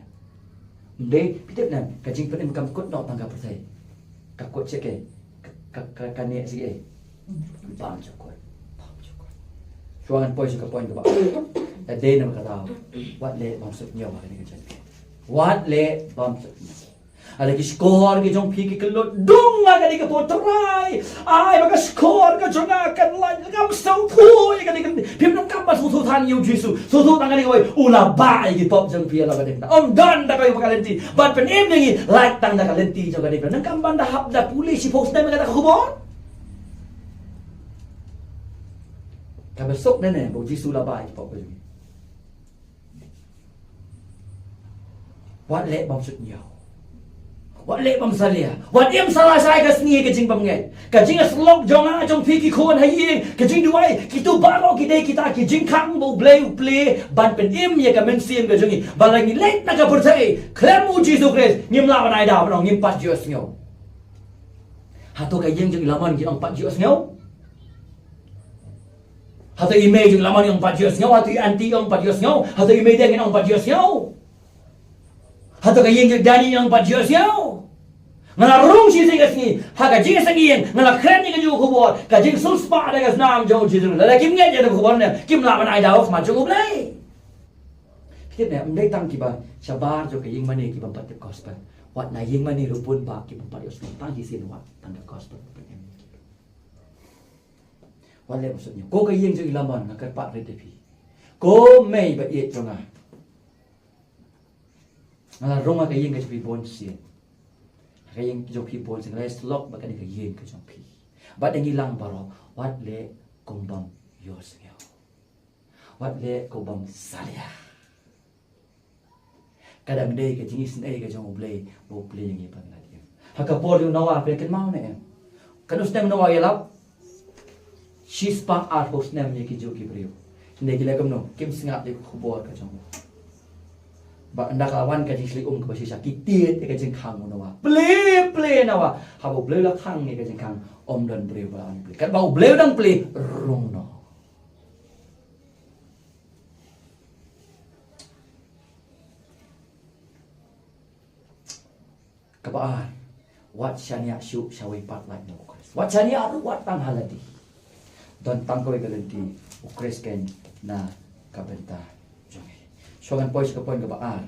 Ym dei, phi tip ne, ka jingpynim kam kut noh tang ka pyrthei. Ka kut sha kaei, ka, ka, ka, ka ne sha kaei. Bymjukut. Bymjukut. Shuwa ngan poi sha ka point kaba ar. Lada dei namar kata, wat leh bym suk ñiew ha kane ka jingpynim. Wat leh bym suk ñiew. Lada ki shkor ki jong phi ki kyllut, dung ha kane ka por, Trai, ai ba ka shkor ka jong nga kan lait, ngam sngewthuh ïa kane ka, phim donkam ban sngewthuh than ïa u Jisu, sngewthuh tang kane kawei, u la bah ïa ki pop jong phi halor ka ding. Ym don da kawei pat ka lynti ban pynim ïa ngi, lait tang da ka lynti jong ka ding. Nang kam ban da hap da pule shiphew snem ïa kata ka khubor. Kaba suk ne ne ba u Jisu u la bah ïa ki pop ka jong ngi. Wat leh bym suk ñiew. Wat leh bym salia. Wat im sa lashai ka sngi ka jingbymngeit. Ka jingïasyllok jong nga jong phi ki khun ha ïing, ka jingduwai, kito baroh ki dei kita ki jingkhang ba U Blei u plie ban pynim ïa ka mynsiem ka jong ngi. Ba lada ngi leit na ka pyrthei khlem u Jisu Khrist, ngim lah ban ai daw ban ong ngim pat ju ïohsngew. Hato ka ïing jong i Lamon ki ong pat ju ïohsngew? Hato i mei jong i Lamon i ong pat ju ïohsngew? Hato i aunty i ong pat ju ïohsngew? Hato i meideng i ong pat ju ïohsngew? Hato ka ïing jong i Dani i ong pat ju ïohsngew? Nga la rung shisha ka sngi ha ka jingïaseng ïing, nga la kren ïa ka jong ka khubor, ka jingsulspah da ka snam jong u Jisu. Lada kim ngeit ïa ka khubor ne, kim lah ban ai daw ha khmat jong U Blei. Phi tip ne, ym dei tang kiba shabar jong ka ïing mane ki bym pat tip gospel. Wat na ïing mane ruh bun bah ki bym pat ïohsngew, tang shisien wat tang ka gospel. Wat leh bym suk ñiew. Ko ka ïing jong i Lamon, nga kyrpad rit ïa phi. Ko mei ba ïeit jong nga. Nga la rung ha ka ïing ka jong phi bun sien. Ha ka ïing jong phi bun sien, nga la ïasyllok ba kane ka ïing ka jong phi. Bad da ngi lang baroh, wat leh kum bym ïohsngew. Wat leh kum bym salia. Ka dang dei ka jingisynei ka jong U Blei ba U Blei ïa ngi ban lait ïa. Ha ka por jong u Noah phi kynmaw ne em? Katno snem u Noah u ïalap? Shispah arphew snem ïa ki juh ki briew. Hynrei ki leh kumno? Kim sngap ïa ka khubor ka jong u. Ba ynda ka wan ka jingshlei um kaba shisha ki tied ïa ka jingkhang u Noah. Plie, plie Noah. Haba U Blei u la khang ïa ka jingkhang, ym don briew ba la wan plie. Katba U Blei u dang plie, rung noh. Kaba ar, wat shaniah shuh shawei pat lait na u Khrist. Wat shaniah ruh wat tang ha lade. Don tang kawei ka lynti, u Khrist keiñ na ka bynta jong ngi. Shuwa ngan poi sha ka point kaba ar,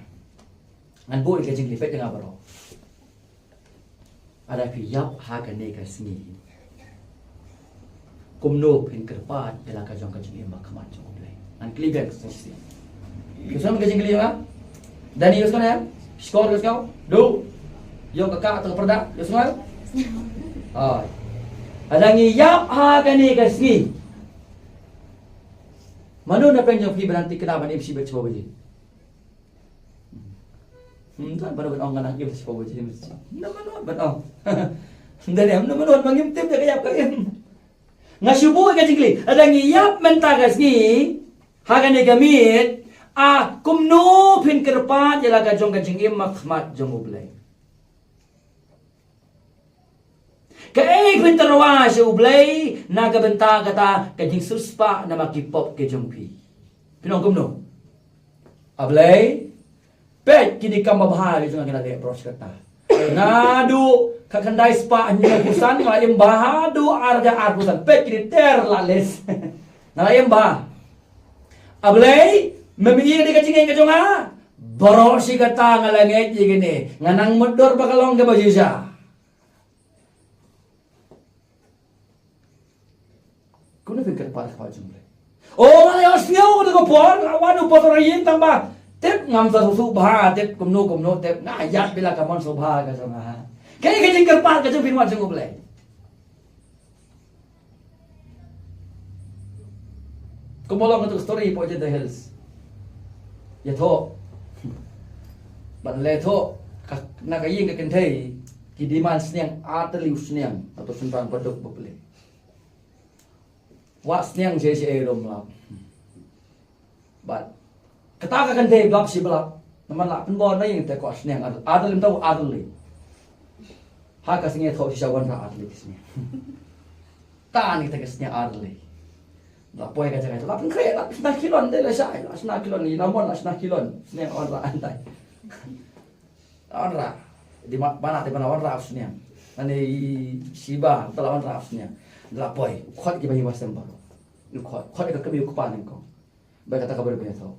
ngan buh ïa ka jingkylli, peit ïa nga baroh. Lada phi ïap ha kane ka sngi, kumno phin kyrpad ïa la ka jong ka jingim ha khmat jong U Blei? Ngan kylli biang ka sngi. Ïohsngew ka jingkylli ba? Dani, ïohsngew em? Shkor, ïohsngew? Du? Ïoh ka ka to pyrda, ïohsngew? Oi. Lada ngi ïap ha kane ka sngi, mano na pdeng jong phi ba nang thikna ban im shibit shiphew baje? Hmm, tuan, mano ban ong nga nang im shiphew baje? Mano, mano ban ong? Dani, mano, mano ban ong? Im tip ïa ka ïap ka im. Nga shu buh ïa ka jingkylli. Lada ngi ïap mynta ka sngi ha kane ka miet, a kumno phin kyrpad ïa la ka jong ka jingim ha khmat jong U Blei? Kaei phin tyrwa sha U Blei na ka bynta kata ka jingsiewspah namar ki pop ki jong phi? Phin ong kumno? A Blei, peit kine ki kam babha ki jong nga, ki la leh baroh shi katta. Naduh khatkhyndai spah hynñiewphew san nga la im bha haduh ar hajar arphew san. Peit kine ter la list. Nga la im bha. A Blei, mem ïohi ïa ka jingngeit ka jong nga? Baroh shi katta nga la ngeit ïa kine. Nga nang mutdur ba ka long kaba shisha. Kumno phin kyrpad ha khmat jong U Blei? O, nga la ïohsngew kata ka por, la wan u pastor ïing tang ba tip ngam sa sngewthuh bha, tip kumno kumno, tip nga ïap bad la ka mon sngewbha ka jong nga. Kaei ka jingkyrpad ka jong phi ha khmat jong U Blei? Kumba long kata ka story hapoh Jaintia Hills. Ïathuh. Bad la ïathuh, ka, na ka ïing ka kynthei, ki demand sniang ar tylli u sniang, hato shynrang baduk bapli. Wah sniang shisha ruh ym lap. Bad kata ka kynthei blap shi blap. Namar la pynbor na ïing te kwah sniang ar, ar tylli, mynta ar tylli. Ha ka sngi thoh shisha wanrah ar tylli ki sniang. Tang ïa kata ka sniang ar tylli. La poi ka jaka, la pynkhreh, la shna khilon, dei la shai, la shna khilon, i la mon la shna khilon. Sniang wanrah, antai. La wanrah. Dei ma, bana te bana wanrah u sniang. Lane i shiba, te la wanrah u sniang. La poi, u khot kiba ïing ba sem baroh. U khot, khot ïa ka kmie u kpa nyngkong. Bad kata kaba ïathuh.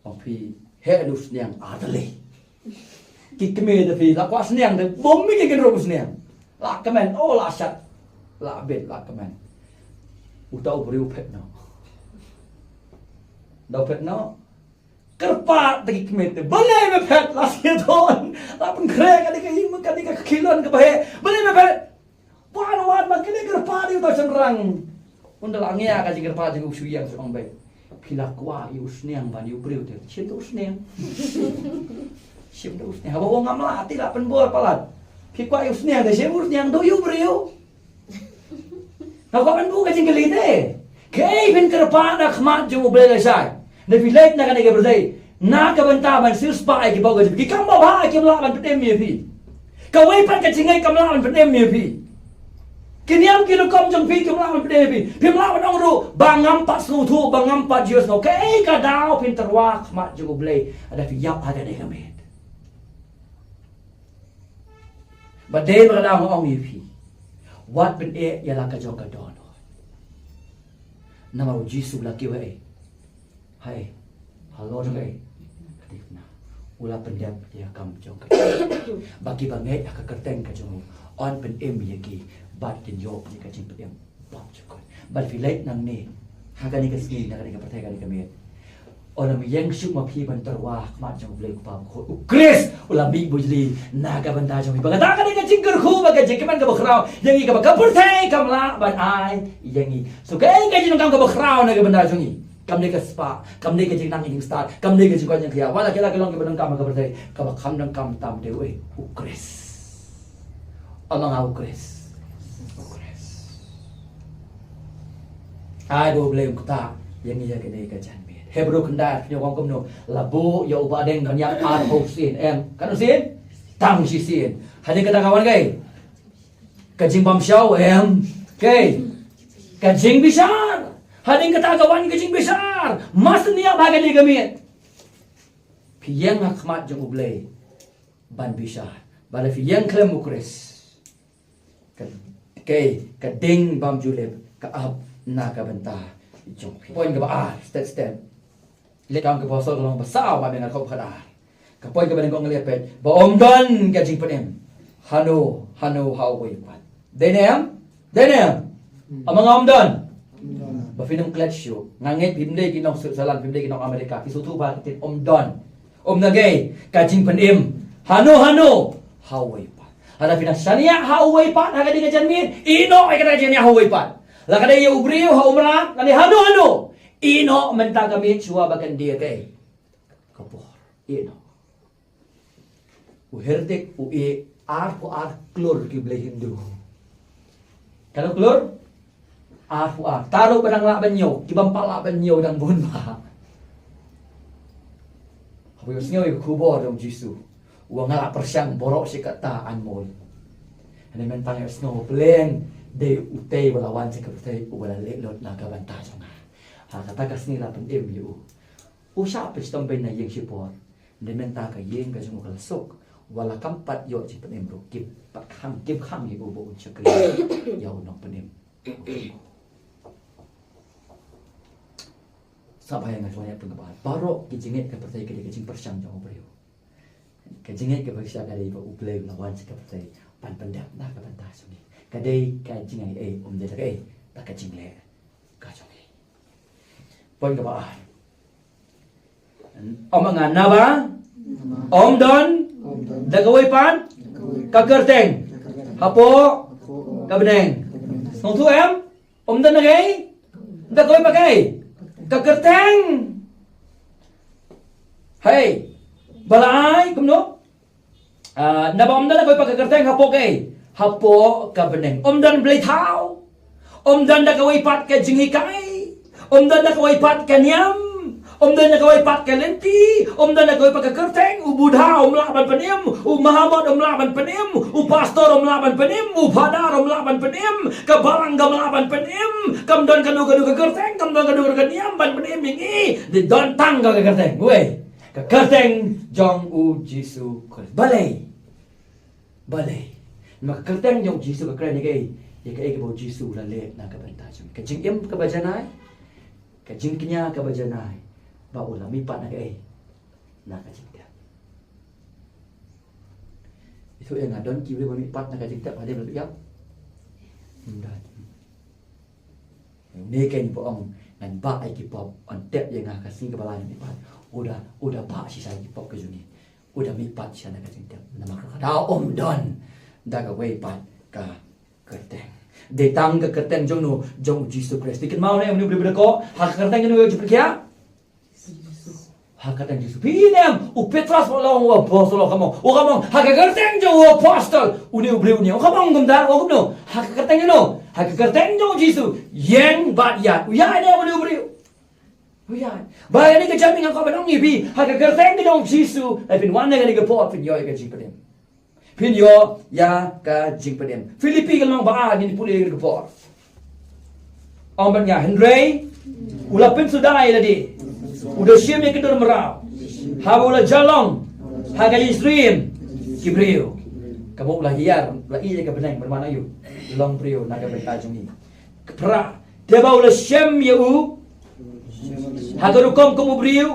Ong phi, heh u sniang ar tylli. Ki kmie te phi, la kwah sniang te, bym mih ki kynrup u sniang. La kmen, oh la shad. La bit, la kmen. Uta u briew u phet noh. Da u phet noh. Kyrpad te ki kmie te, balei me phet, la sngewthuh. La pynkhreh kane ka ïing, kane ka khilon kaba heh. Balei me phet? Wan, wan, ma kane kyrpad ïa uta u shynrang. Ynda la ngi ïa ka jingkyrpad jong u shu ïeng shu ong beit. Phi la kwah ïa u sniang ban ïa u briew te. Shim te u sniang. Shim te u sniang. Haba u ong ngam lah te la pynbor palat. Phi kwah ïa u sniang te shim u sniang, duh ïa u briew. Nga kwah ban buh ka jingkylli te. Kaei phin kyrpad ha khmat jong U Blei lashai? Lada phi leit na kane ka pyrthei, na ka bynta ban siewspah ïa ki baroh ka jingim, ki kam babha kim lah ban pynim ïa phi. Kawei pat ka jingngeit kam lah ban pynim ïa phi. Ki niam ki rukom jong phi kim lah ban pynim ïa phi. Phim lah ban ong ruh ba ngam pat sngewthuh, ba ngam pat ju sngew. Kaei ka daw phin tyrwa ha khmat jong U Blei lada phi ïap ha kane ka miet? Ba dei ba ka daw nga ong ïa phi, wat pyneh ïa la ka jong ka dohnud. Namar U Jisu u la kiew ha ei? Ha ei? Halor jong ka ei? Ka thikna. U la pyndep ïa ka kam jong ka jingim. Ba kiba ngeit ha ka kyrteng ka jong u, yn pynim ïa ki bad kin ïoh ïa ka jingpynim bymjukut. Bad phi leit nangne ha kane ka sngi, na kane ka pyrthei, kane ka miet, ym ïeng shuh ma phi ban tyrwa ha khmat jong U Blei Kpa Bakhuid. U Khrist u la mih bujli na ka bynta jong phi. Ba kata kane ka jingkyrkhu bad ka jingkmen kaba khraw ïa ngi kaba ka pyrthei kam lah ban ai ïa ngi. So kaei ka jingdonkam kaba khraw na ka bynta jong ngi? Kam dei ka spah, kam dei ka jingnang jingstad, kam dei ka jingkoit jingkhiah. Wat la ki la ki long kiba donkam ha ka pyrthei, kaba kham donkam tam dei uei? U Khrist. Ong ma nga, U Khrist. U Khrist. Ai ba U Blei un ktah ïa ngi ïa kane ka janmiet. Hebru khyndai arphew hynñiew ka ong kumno? La buh ïa u Bahdeng kan ïap arphew sien, em? Katno sien? Tang shisien. Hadien kata ka wan kaei? Ka jingbymshaw, em? Kaei? Ka jingbishar. Hadien kata ka wan ka jingbishar. Mar shen ïap ha kane ka miet, phi ïeng ha khmat jong U Blei ban bishar. Ba lada phi ïeng khlem U Khrist, ka, kaei, ka ding bymjulip ka ap na ka bynta jong phi. Point kaba ar, step, step. Leit Kam ki Apostol ka lynnong ba saw, ba me ngat kop khatar. Ka point kaba nyngkong ka leh peit ba ym don ka jingpynim Hano, hano ha uwei pat. Dei ne em? Dei ne em? Hmm. Ym nga ym don. Ym don. Ba phin ym klet shuh. Nga ngeit phim dei ki nong Switzerland, phim dei ki nong America. Phi sngewthuh ba ka ktien ym don. Ym na kei, ka jingpynim. Hano, hano. Ha uwei pat. Lada phi nang shaniah ha uwei pat, ha ka dei ka janmiet. Ïehnoh ïa kata ka jingshaniah ha uwei pat. Lada ka dei ïa u briew, ha u mrad, lane hano, hano. Ïehnoh mynta ka miet shuwa ba kan die kaei. Ka por. Ïehnoh. U heretik u ïeh arphew ar klur ki blei Hindu. Katno klur? Arphew ar. Tang ruh ba dang lah ban ñiew, ki bym pat lah ban ñiew dang bun bha. Haba ïohsngew ïa ka khubor jong u Jisu, u ong nga la pyrshang baroh shi katta, I'm all in. Hynrei mynta nga ïohsngew ba pleng dei utei uba la wan sha ka pyrthei uba la leh lut na ka bynta jong nga. Ha kata ka sngi la pynim ïa u. U shah pynchitom beiñ na ïing shipor. Hynrei mynta ka ïing ka jong u ka la suk. Wat la kam pat ïoh jingpynim ruh, kim pat khang, kim khang ïa u ba un shakri ïa u nongpynim. Sa ba ïa nga jong ïa pynpaw baroh ki jingngeit ka pyrthei ka dei ka jingpyrshang jong u briew. Ka jingngeit kaba shisha ka dei ba U Blei u la wan sha ka pyrthei ban pyndep na ka bynta jong ngi. Ka dei ka jingaiei, ym dei da kaei, da ka jingleh ka jong ngi. Point kaba ar. Ong nga naba ym don da kawei pat ka kyrteng hapoh ka bneng. Sngewthuh em? Ym don da kaei, da kawei pat kaei, ka kyrteng. Hei, ba la ai kumno? Ah, naba ym don da kawei pat ka kyrteng hapoh kaei, hapoh ka bneng. Ym don blei thaw. Ym don da kawei pat ka jinghikai. Ym don da kawei pat ka niam. Ym don da kawei pat ka lynti. Ym don da kawei pat ka kyrteng. U Buddha um lah ban pynim. U Muhammad um lah ban pynim. U pastor um lah ban pynim. U phadar um lah ban pynim. Ka balang kam lah ban pynim. Kam don kano kano ka kyrteng. Kam don kano kano ka niam ban pynim ïa ngi. Dei don tang ka kyrteng. Wei. Ka kyrteng jong u Jisu Khrist. Balei? Balei? Namar ka kyrteng jong u Jisu ka kren ïa kaei? Ïa kaei kaba u Jisu u la leh na ka bynta jong ngi. Ka jingim kaba janai, ka jingkñia kaba janai, ba u la mihpat na kaei? Na ka jingtep. Ito ïa nga don ki briew ba mihpat na ka jingtep hadien ba la ïap? Ym don. Une keiñ ba ong ngan bah ïa ki pop, yn tep ïa nga ka sngi kaba lai ngan mihpat. U da, u da bah shisha ïa ki pop ka jong ngi. U da mihpat shisha na ka jingtep. Namar ka daw ym don da kawei pat ka kyrteng. Dei tang ka kyrteng jong no, jong u Jisu Khrist. Te kynmaw ne, une u briew ba da koh ha ka kyrteng jong u, u jingpynkhiah? Ha ka kyrteng Jisu. Phi ïohi ne em, u Petros u long u apostol, u kam ong, u kam ong ha ka kyrteng jong u apostol, une u briew une, u kam ong kumta, u ong kumno? Ha ka kyrteng jong no, ha ka kyrteng jong u Jisu, ïeng bad ïaid. U ïaid ne em une u briew? U ïaid. Ba ïa kane ka jingmut nga kwah ban ong ïa phi, ha ka kyrteng jong u Jisu, lada phin wan ha kane ka por, phin ïoh ïa ka jingpynim. Phin ïoh ïa ka jingpynim. Philippi ka lynnong ba ar, ngin pule ïa ka por. Ong bad nga, hynrei u la pynsuda ïa lade, u da shim ïa ka dur mraw haba u la ïalong ha ka jingsyriem ki briew. Kaba u la hiar, u la ïeh ïa ka bneng, ban wan aïu? Long briew na ka bynta jong ngi. Ka phra, te ba u la shem ïa u ha ka rukom kum u briew,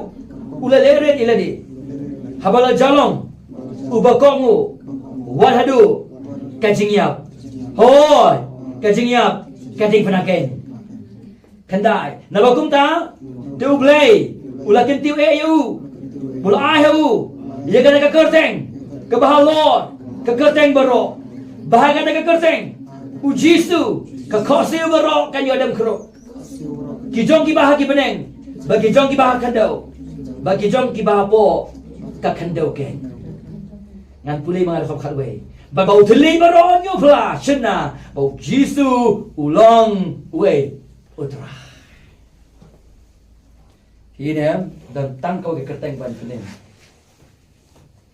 u la lehriat ïa lade. Haba la ïalong, u ba kohnguh wat haduh ka jingïap. Hooid, ka jingïap ka dei pynakeiñ. Khyndai, naba kumta te U Blei u la kyntiew eh ïa u, u la ai ha u ïa kane ka kyrteng kaba halor ka kyrteng baroh, ba ha kane ka kyrteng u Jisu ka khohsiew baroh kan ïoh dem khrup. Ki jong kiba ha ki bneng, bad ki jong kiba ha khyndew, bad ki jong kiba hapoh ka khyndew keiñ. Ngan pule ma nga da kham khatwei. Bad ba u thylliej baroh un ïoh phla shynna ba u Jisu u long uwei U Trai. Hi ne em, don tang kawei ka kyrteng ban pynim.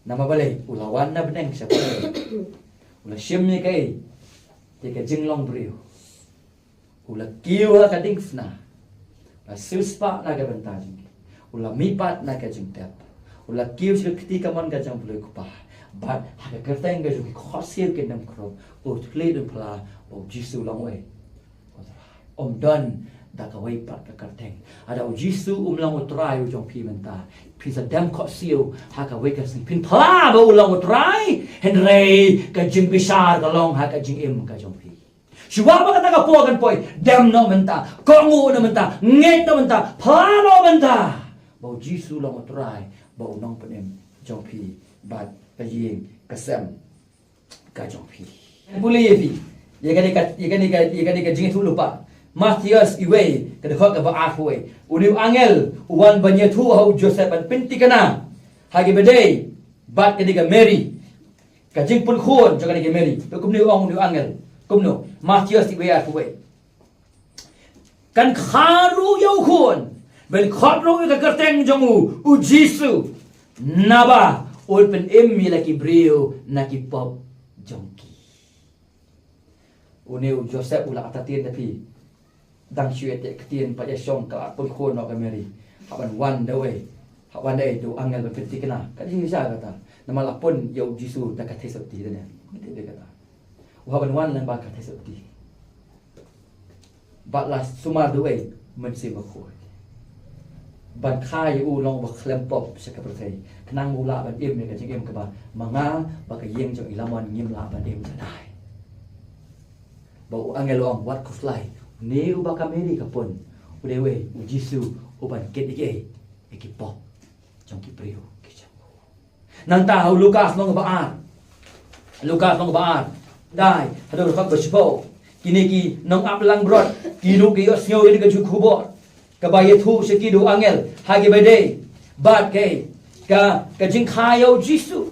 Namar balei? U la wan na bneng sha pyrthei. U la shim ïa kaei? Ïa ka jinglong briew. U la kiew ha ka diengphna. U la siewspah na ka bynta jong ngi. U la mihpat na ka jingtep. U la kiew sha ka kti kamon ka jong U Blei U Kpa. Bad ha ka kyrteng ka jong u khohsiew kin dem khrup. U thylliej un phla ba u Jisu u long uwei. Ym don Da kawei pat ka kyrteng. Lada u Jisu um long u Trai u jong phi mynta, phin sa dem khohsiew ha kawei ka sngi, phin phla ba u long u Trai, hynrei ka jingbishar ka long ha ka jingim ka jong phi. Shuwa ba kata ka por kan poi, dem noh mynta, kohnguh noh mynta, ngeit noh mynta, phla noh mynta ba u Jisu u long u Trai bad u Nongpynim jong phi bad ka ïing ka sem ka jong phi. Pule ïa phi ïa kane ka, ïa kane ka, ïa kane ka jingïathuhlypa. Mathaios wei, ka dkhot kaba arphew wei. Une u angel u wan ban ïathuh ha u Joseph ban pynthikna ha kiba dei bad kane ka Mary. Ka jingpynkhun jong kane ka Mary. Te kumno u ong une u angel? Kumno? Mathaios wei arphew wei. Kan kha ruh ïa u khun, ban khot ruh ïa ka kyrteng jong u, u Jisu. Naba un pynim ïa la ki briew na ki pop jong ki. Une u Joseph u la artatien da phi. Dang shu ïa teh ktien pat ïa shong ka la pynkhun noh ka Mary. Hap ban wan da wei. Hap wan da wei da u angel ban pynthikna. Ka jingshisha kata. Namar la pun ïa u Jisu da ka theisotti da ne. Kata kata. U hap ban wan lyngba ka theisotti. Bad la sumar da wei Mynsiem Bakhuid ban kha ïa u long uba khlem pop sha ka pyrthei. Khnang ba u lah ban im ïa ka jingim kaba ma nga bad ka ïing jong i Lamon ngim lah ban im jadai. Ba u angel u ong wat khuslai, une uba ka Mary ka pun u dei wei u Jisu uban kit ïa ki, ïa ki pop jong ki briew ki jong u. Nangta ha u Lukas lynnong ba ar. Lukas lynnong ba ar. Dei, haduh dkhot ba shiphew. Kine ki nongap langbrot ki ruh ki ïohsngew ïa ka jingkhubor kaba ïathuh sha ki da u angel ha kiba dei bad kane ka, ka jingkha ïa u Jisu.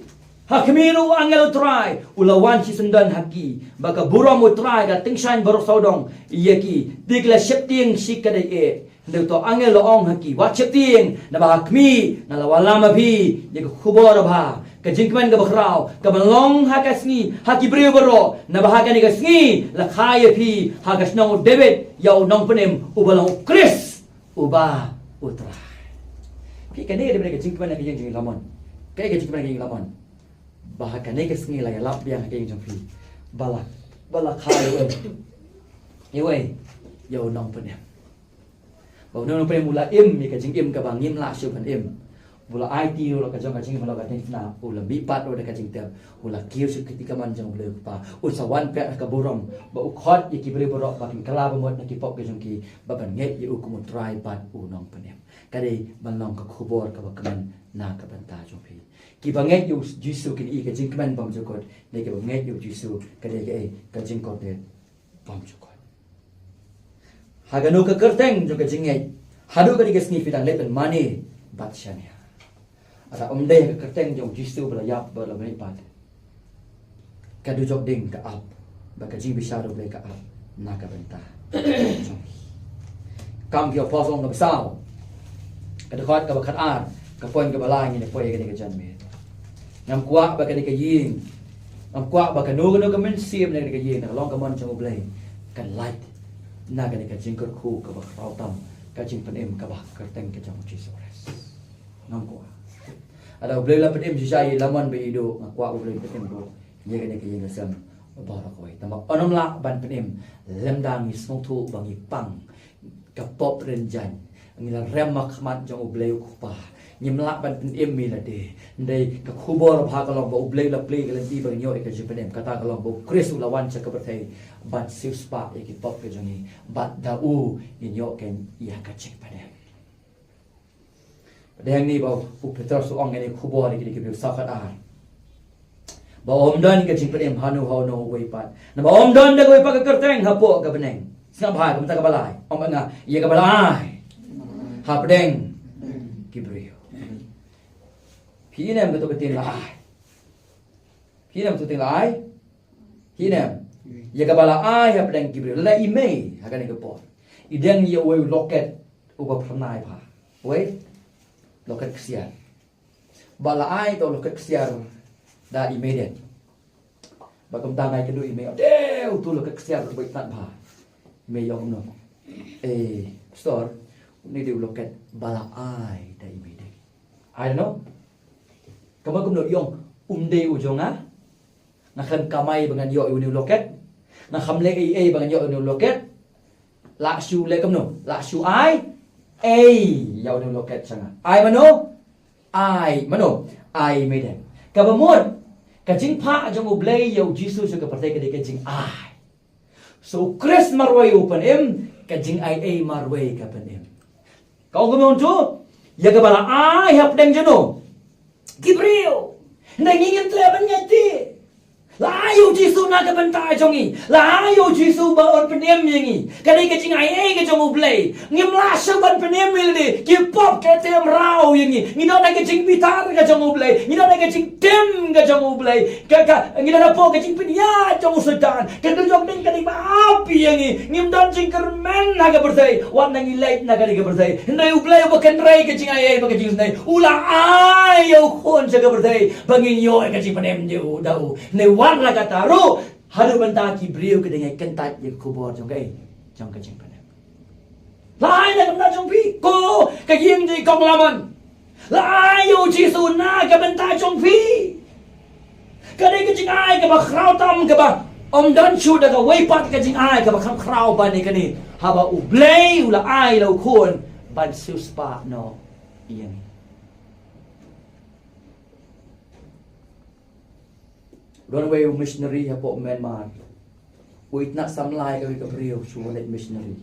Ha khmih ruh u angel u Trai u la wan shisyndon ha ki, bad ka burom u Trai ka la tyngshaiñ baroh sawdong ïa ki. Te ki la sheptieng shikatdei. Hynrei uta u angel u la ong ha ki, wat sheptieng, naba ha khmih nga la wallam ïa phi ïa ka khubor babha, ka jingkmen kaba khraw kaba long ha ka sngi ha ki briew baroh, naba ha kane ka sngi la kha ïa phi ha ka shnong u David ïa u Nongpynim uba long u Khrist uba u Trai. Phi, kane ka dei ka jingkmen ha ka ïing jong i Lamon. Kane ka jingkmen ha ka ïing Lamon. Ba ha kane ka sngi la ïalap biang ha ka ïing jong phi ba la, ba la kha ïa u, ïa u, ïa u Nongpynim. Ba u Nongpynim u la im ïa ka jingim kaba ngim lah shuh ban im. U la aiti ruh la ka jong ka jingim halor ka diengphna, u la mihpat ruh da ka jingtep, u la kiew sha ka kti kamon jong U Blei U Kpa. Un sa wan phet ha ka burom ba u khot ïa ki briew baroh ba kin kylla ba mut na ki pop ka jong ki, ba ban ngeit ïa u kum u Trai bad u Nongpynim. Ka dei ban long ka khubor kaba kmen na ka bynta jong phi. Kiba ngeit ïa u Jisu kin ïoh ka jingkmen bymjukut, ne kiba ngeit ïa u Jisu ka dei ka, eh, ka jingkordit bymjukut. Ha kano ka kyrteng jong ka jingngeit, haduh kane ka sngi phi dang leit ban mane bad shaniah. Lada ym dei ha ka kyrteng jong u Jisu ba la ïap bad la mih pat, ka dujok ding ka ap, bad ka jingbishar U Blei ka ap na ka bynta jong phi. Kam ki Apostol lynnong kaba saw, ka dkhot kaba khatar, ka point kaba lai, ngin ïa poi ha kane ka janmiet. Ngam kwah ba kane ka ïing, ngam kwah ba kano kano ka mynsiem na kane ka ïing, na ka long ka mon jong U Blei, kan lait na kane ka jingkyrkhu kaba khraw tam, ka jingpynim kaba ha ka kyrteng ka jong u Jisu Khrist. Ngam kwah. Lada U Blei u la pynim shisha ïa i Lamon bad i Duh, nga kwah U Blei un pynim ruh ïa kane ka ïing ka sem baroh kawei. Tangba ym lah ban pynim lymda ngi sngewthuh ba ngi pang ka pop rynjang. Ngi la rem ha khmat jong U Blei U Kpa. Ngim lah ban pynim ïa lade. Hynrei ka khubor babha ka long ba U Blei u la plie ïa ka lynti ba ngin ïoh ïa ka jingpynim. Kata ka long ba U Khrist u la wan sha ka pyrthei ban siewspah ïa ki pop ka jong ngi. Bad da u ngin ïoh ïa ka jingpynim. Dei hangne ba u Petros u ong ïa kane ka khubor ïa kine ki briew, saw khatar. Ba ym don ka jingpynim ha uno ha uno uwei pat. Naba ym don da kawei pat ka kyrteng hapoh ka bneng. Sngap bha, kumta kaba lai. Ong bad nga, ïa kaba la ai hapdeng ki briew. Phi ïohi ne em kato ka ktien la ai? Phi ïohi ne em kato ka ktien la ai? Phi ïohi ne em? Ïa kaba la ai hapdeng ki briew. Lada i mei ha kane ka por, i dang ïoh uwei u loket uba phyrnai bha. Uwei loket ksiar. Ba la ai uto u loket ksiar da i mei dien. Ba kumta nga ïakynduh i mei, dei uto u loket ksiar uba itynnad bha. I mei ong kumno? Eh, pastor, une dei u loket ba la ai da i mei dien. Ai da uno? Ka mut kumno i ong, um dei u jong nga? Nga khlem kamai ba ngan ïoh ïa une u loket. Nga khlem leh ei ei ba ngan ïoh ïa une u loket. La shu leh kumno? La shu ai ei ïa une u loket jong nga. Ai mano? Ai mano? Ai meideng. Kaba mut ka jingphah jong U Blei ïa u Jisu sha ka pyrthei ka dei ka jingai. So u Khrist marwei u pynim, ka jingai ei marwei ka pynim. Ka ong kumno tu? Ïa kaba la ai hapdeng jong no? Ki briew. Hynrei ngi ngim treh ban ngeit te. La ai ïa u Jisu na ka bynta jong ngi. La ai ïa u Jisu ba un pynim ïa ngi. Ka dei ka jingai ei ka jong U Blei. Ngim lah shuh ban pynim ïa lade. Ki pop ki la tei mraw ïa ngi. Ngi don ha ka jingbitar ka jong U Blei. Ngi don ha ka jingtim ka jong U Blei. Ka, ka, ngi don hapoh ka jingpynïaid jong u Soitan. Ka dujok ding ka dei ba ap ïa ngi. Ngim don jingkyrmen ha ka pyrthei. Wat na ngi leit na ka dei ka pyrthei. Hynrei U Blei uba kynrei ka jingai ei bad ka jingisynei, u la ai ïa u Khun sha ka pyrthei ba ngin ïoh ïa ka jingpynim jong u da u. Hynrei wat la katta ruh, haduh mynta ki briew ki dang ïai kyntait ïa ka khubor jong ka ei, jong ka jingpynim. La ai na ka bynta jong phi, ko ka ïing jong i kong Laman. La ai ïa u Jisu na ka bynta jong phi. Ka dei ka jingai kaba khraw tam kaba ym don shuh da kawei pat ka jingai kaba kham khraw ban ïa kane. Haba U Blei u la ai ïa u Khun ban siewspah noh ïa ngi. Don uwei u missionary hapoh Myanmar. U itynnad samla ïa kawei ka briew shu leit missionary.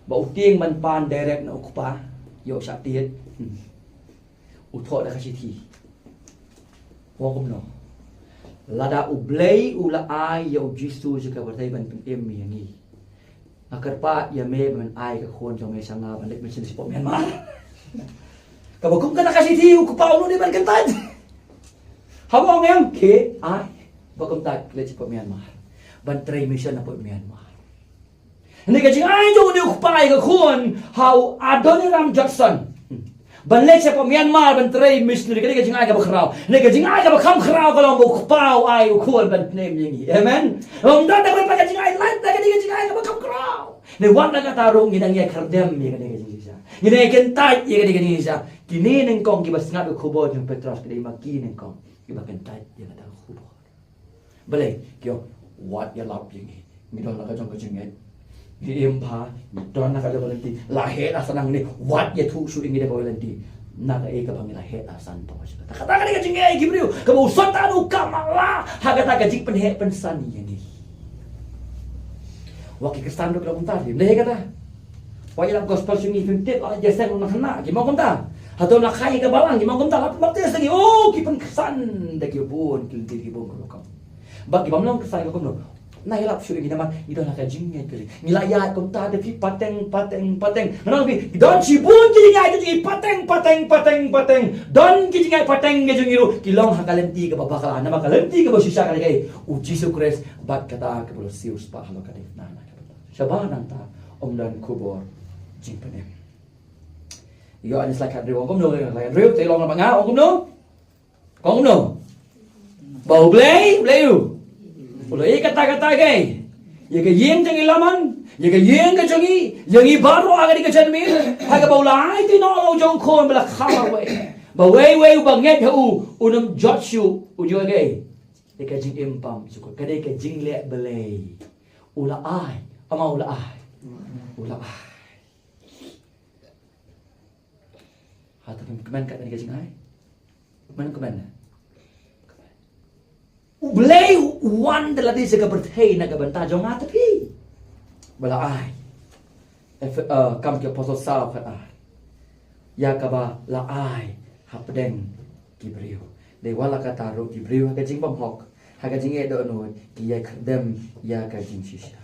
Ba u tieng ban pan direct na u kpa, ïoh shah tied. Hmm. U thoh da ka shithi. U ong kumno? Lada U Blei u la ai ïa u Jisu sha ka pyrthei ban pynim ïa ngi, nga kyrpad ïa me ban ai ka khun jong me sha nga ban leit missionary shapoh Myanmar. Kaba kum kata ka shithi u kpa u nud ban kyntait. Haba ong em, okay, ai, ba kumta leit shapoh Myanmar. Ban trei mission hapoh Myanmar. Hynrei ka jingai jong une u kpa ïa ka khun ha u Adoniram Judson ban leit shapoh Myanmar ban trei missionary, ka dei ka jingai kaba khraw. Hynrei ka jingai kaba kham khraw ka long ba u kpa u ai u khun ban pynim ïa ngi. Amen. Ym don da kawei pat ka jingai lait na ka dei ka jingai kaba kham khraw. Hynrei wat la katta ruh ngi dang ïai khyrdem ïa ka dei ka jingshisha. Ngi dang ïai kyntait ïa ka dei ka jingshisha. Kine nyngkong kiba sngap ïa ka khubor jong u Petros ka dei ma ki nyngkong kiba kyntait ïa kata ka khubor. Balei? Ki ong, wat ïalap ïa ngi. Ngi don la ka jong ka jingngeit. Ngi im bha, ngi don la ka jong ka lynti. La heh la san hangne, wat ïathuh shuh ïa ngi da kawei ka lynti. Na kaei kaba ngi la heh la san to. Kata ka dei ka jingngeit ki briew. Kaba u Soitan u kap mala ha kata ka jingpynheh pynsan ïa ngi. Wat ki Khristan ruh ki long kumta, ym dei kata. Wat ïalap gospel sha ngi, phim tip, wat ïaseng na khynnah, kim ong kumta. Hato la kha ïa ka balang, kim ong kumta, la pynbaptis ïa ngi. Oh, ki pynkhristan da ki bun, ki lynti ki bun ka rukom. Bad ki bym long Khristan ki ong kumno? Na ïalap shuh ïa ngi namar ngi don la ka jingngeit ka jong ngi. Ngi la ïaid kumta da phi pateng, pateng, pateng. Nga ong ïa phi, don shibun ki jingïaid ka jong ngi pateng, pateng, pateng, pateng. Don ki jingïaid pateng ka jong ngi ruh ki long ha ka lynti kaba bakla. Namar ka lynti kaba shisha ka dei kaei? U Jisu Khrist bad kata kaba la siewspah halor ka diengphna na ka bynta. Sha ba nangta ym don khubor jingpynim. Ïoannis lai khathynriew ong kumno, lai khathynriew, te long ba nga ong kumno? Ong kumno? Ba U Blei, U Blei u. U la ïa kata kata kaei? Ïa ka ïing jong i Laman, ïa ka ïing ka jong i, ïa ngi baroh ha ka dei ka janmiet, ha kaba u la aiti noh la u jong u khun ba la kha marwei. Ba uwei uwei uba ngeit ha u, un ym jot shuh, un ïoh kaei? Ïa ka jingim bymjukut, ka dei ka jingleh Blei. U la ai, ama u la ai. U la ai. Hato phim kmen kat kane ka jingai? Kmen, kmen. U Blei u wan da lade sha ka pyrthei na ka bynta jong nga bad phi. Ba la ai. Eph-, eh, Kam ki Apostol saw khatar. Ïa kaba la ai hapdeng ki briew. Dei wat la katta ruh ki briew ha ka jingbymhok, ha ka jingeh dohnud, ki ïai khyrdem ïa ka jingshisha.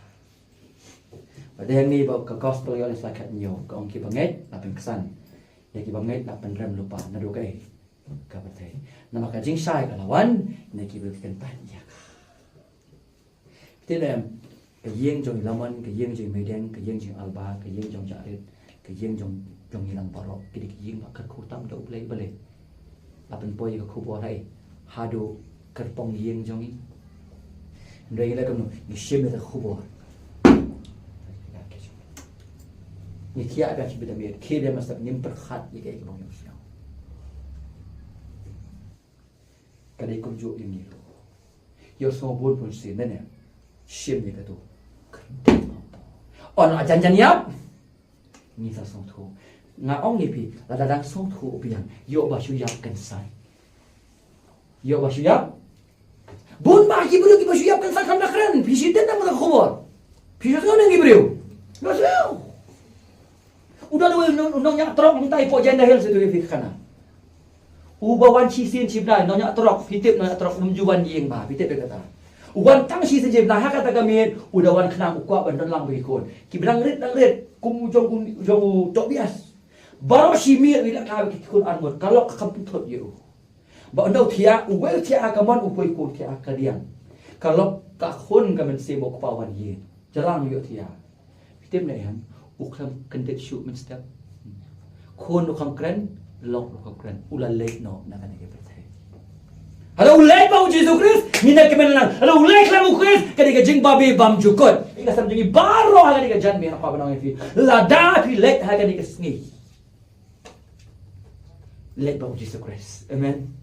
Bad dei hangne ba ka gospel Ïoannis lai khathynñiew ka ong kiba ngeit la pynksan, ïa kiba ngeit la pynrem lypa naduh kaei? Ka pyrthei. Namar ka jingshai ka la wan na ki briew ki kyntait ïa ka. Te ne em, ka ïing jong i Laman, ka ïing jong i Meideng, ka ïing jong i Alba, ka ïing jong i Jarit, ka ïing jong, jong ngi lang baroh, ki dei ki ïing ba kyrkhu tam da U Blei. Balei? La pynpoi ïa ka khubor ha i, haduh kyrpong ïing jong i. Hynrei ngi leh kumno? Ngi shim ïa ka khubor. Ngi thiah biang shi bit da miet, khie biang mastep, ngim pyrkhat ïa kaei kaba ngi ïohsngew. Ka dei kumjuh ïa ngi ruh. Ïohsngew bun bun sien, ne ne. Shim ïa katu. On a jan jan ïap. Ngi sa sngewthuh. Nga ong ïa phi, lada dang sngewthuh u biang, ïoh ba shu ïap kynsan. Ïoh ba shu ïap. Bun ba ki briew kiba shu ïap kynsan khlem da kren. Phi shu tip na ka khubor? Phi shu tip na ki briew? Ba shu. U don uwei u nong, u nongñiah trok hangtai hapoh Jaiñtia Hills, ïa tu ïa phi khana. Uba wan shisien shi bnai, nongñiah trok, phi tip nongñiah trok, um ju wan ïing bha, phi tip ïa kata. U wan tang shisien shi bnai, ha kata ka miet u da wan khnang u kwah ban don lang bad ki khun. Kiba nang rit nang rit, kum u jong u, jong u Tobias. Baroh shi miet u ïalehkai bad ki khun arngut, ka lok ka kham pynthut ïa u. Ba ynda u thiah, uwei u thiah ha ka mon, uwei u thiah ha ka liang. Ka lok ka khun ka mynsiem ba u kpa wan ïing. Jrang ïoh thiah. Phi tip ne em, u khlem kyndit shuh mynstep. Khun u kham kren, lok u kham kren. U la leit noh na kane ka pyrthei. Haba u leit bad u Jisu Khrist, ngi na kmen lang. Haba u leit khlem u Khrist, ka dei ka jingbabe bymjukut. Ïa ka sem jong ngi baroh ha kane ka janmiet, nga kwah ban ong ïa phi. Lada phi leit ha kane ka sngi, leit bad u Jisu Khrist. Amen.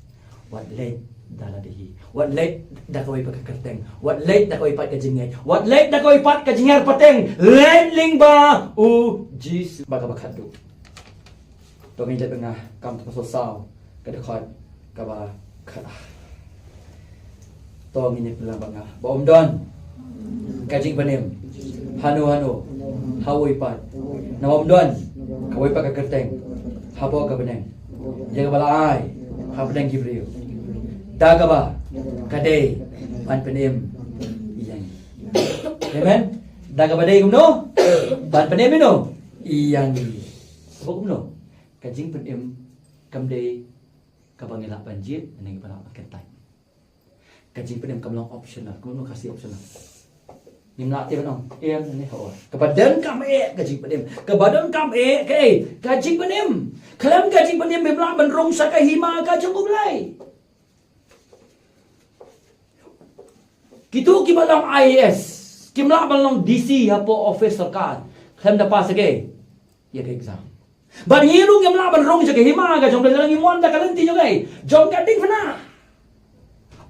Wat leit da lade hi. Wat leit da kawei pat ka kyrteng. Wat leit da kawei pat ka jingngeit. Wat leit da kawei pat ka jinghiar pateng. Leit lyngba u Jisu. Ba kaba khatduh. To ngin leit bad nga, Kam Tyngkhong Saw, ka dkhot kaba khatar. To ngin ïa pynlong bad nga. Ba ym don ka jingpynim hano hano ha uwei pat. Naba ym don kawei pat ka kyrteng hapoh ka bneng ïa kaba la ai hapdeng ki briew, da kaba ka dei ban pynim ïa ngi. Amen. Da kaba dei kumno ban pynim ïa ngi. Sabo kumno? Ka jingpynim kam dei kaba ngi lah ban jied ne ngi lah ban kyntait. Ka jingpynim kam long optional, kumno ka si optional. Ngim lah te ban ong em ne hooid. Kaba donkam eh ka jingpynim. Kaba donkam eh kaei? Ka jingpynim. Khlem ka jingpynim ngim lah ban rung sha ka hima ka jong U Blei. Kito kiba long I A S kim lah ban long D C hapoh office sorkar khlem da pass ïa ka, ïa ka exam. Bad ngi ruh ngim lah ban rung sha ka hima ka jong U Blei lada ngim wan da ka lynti jong ka, jong ka diengphna.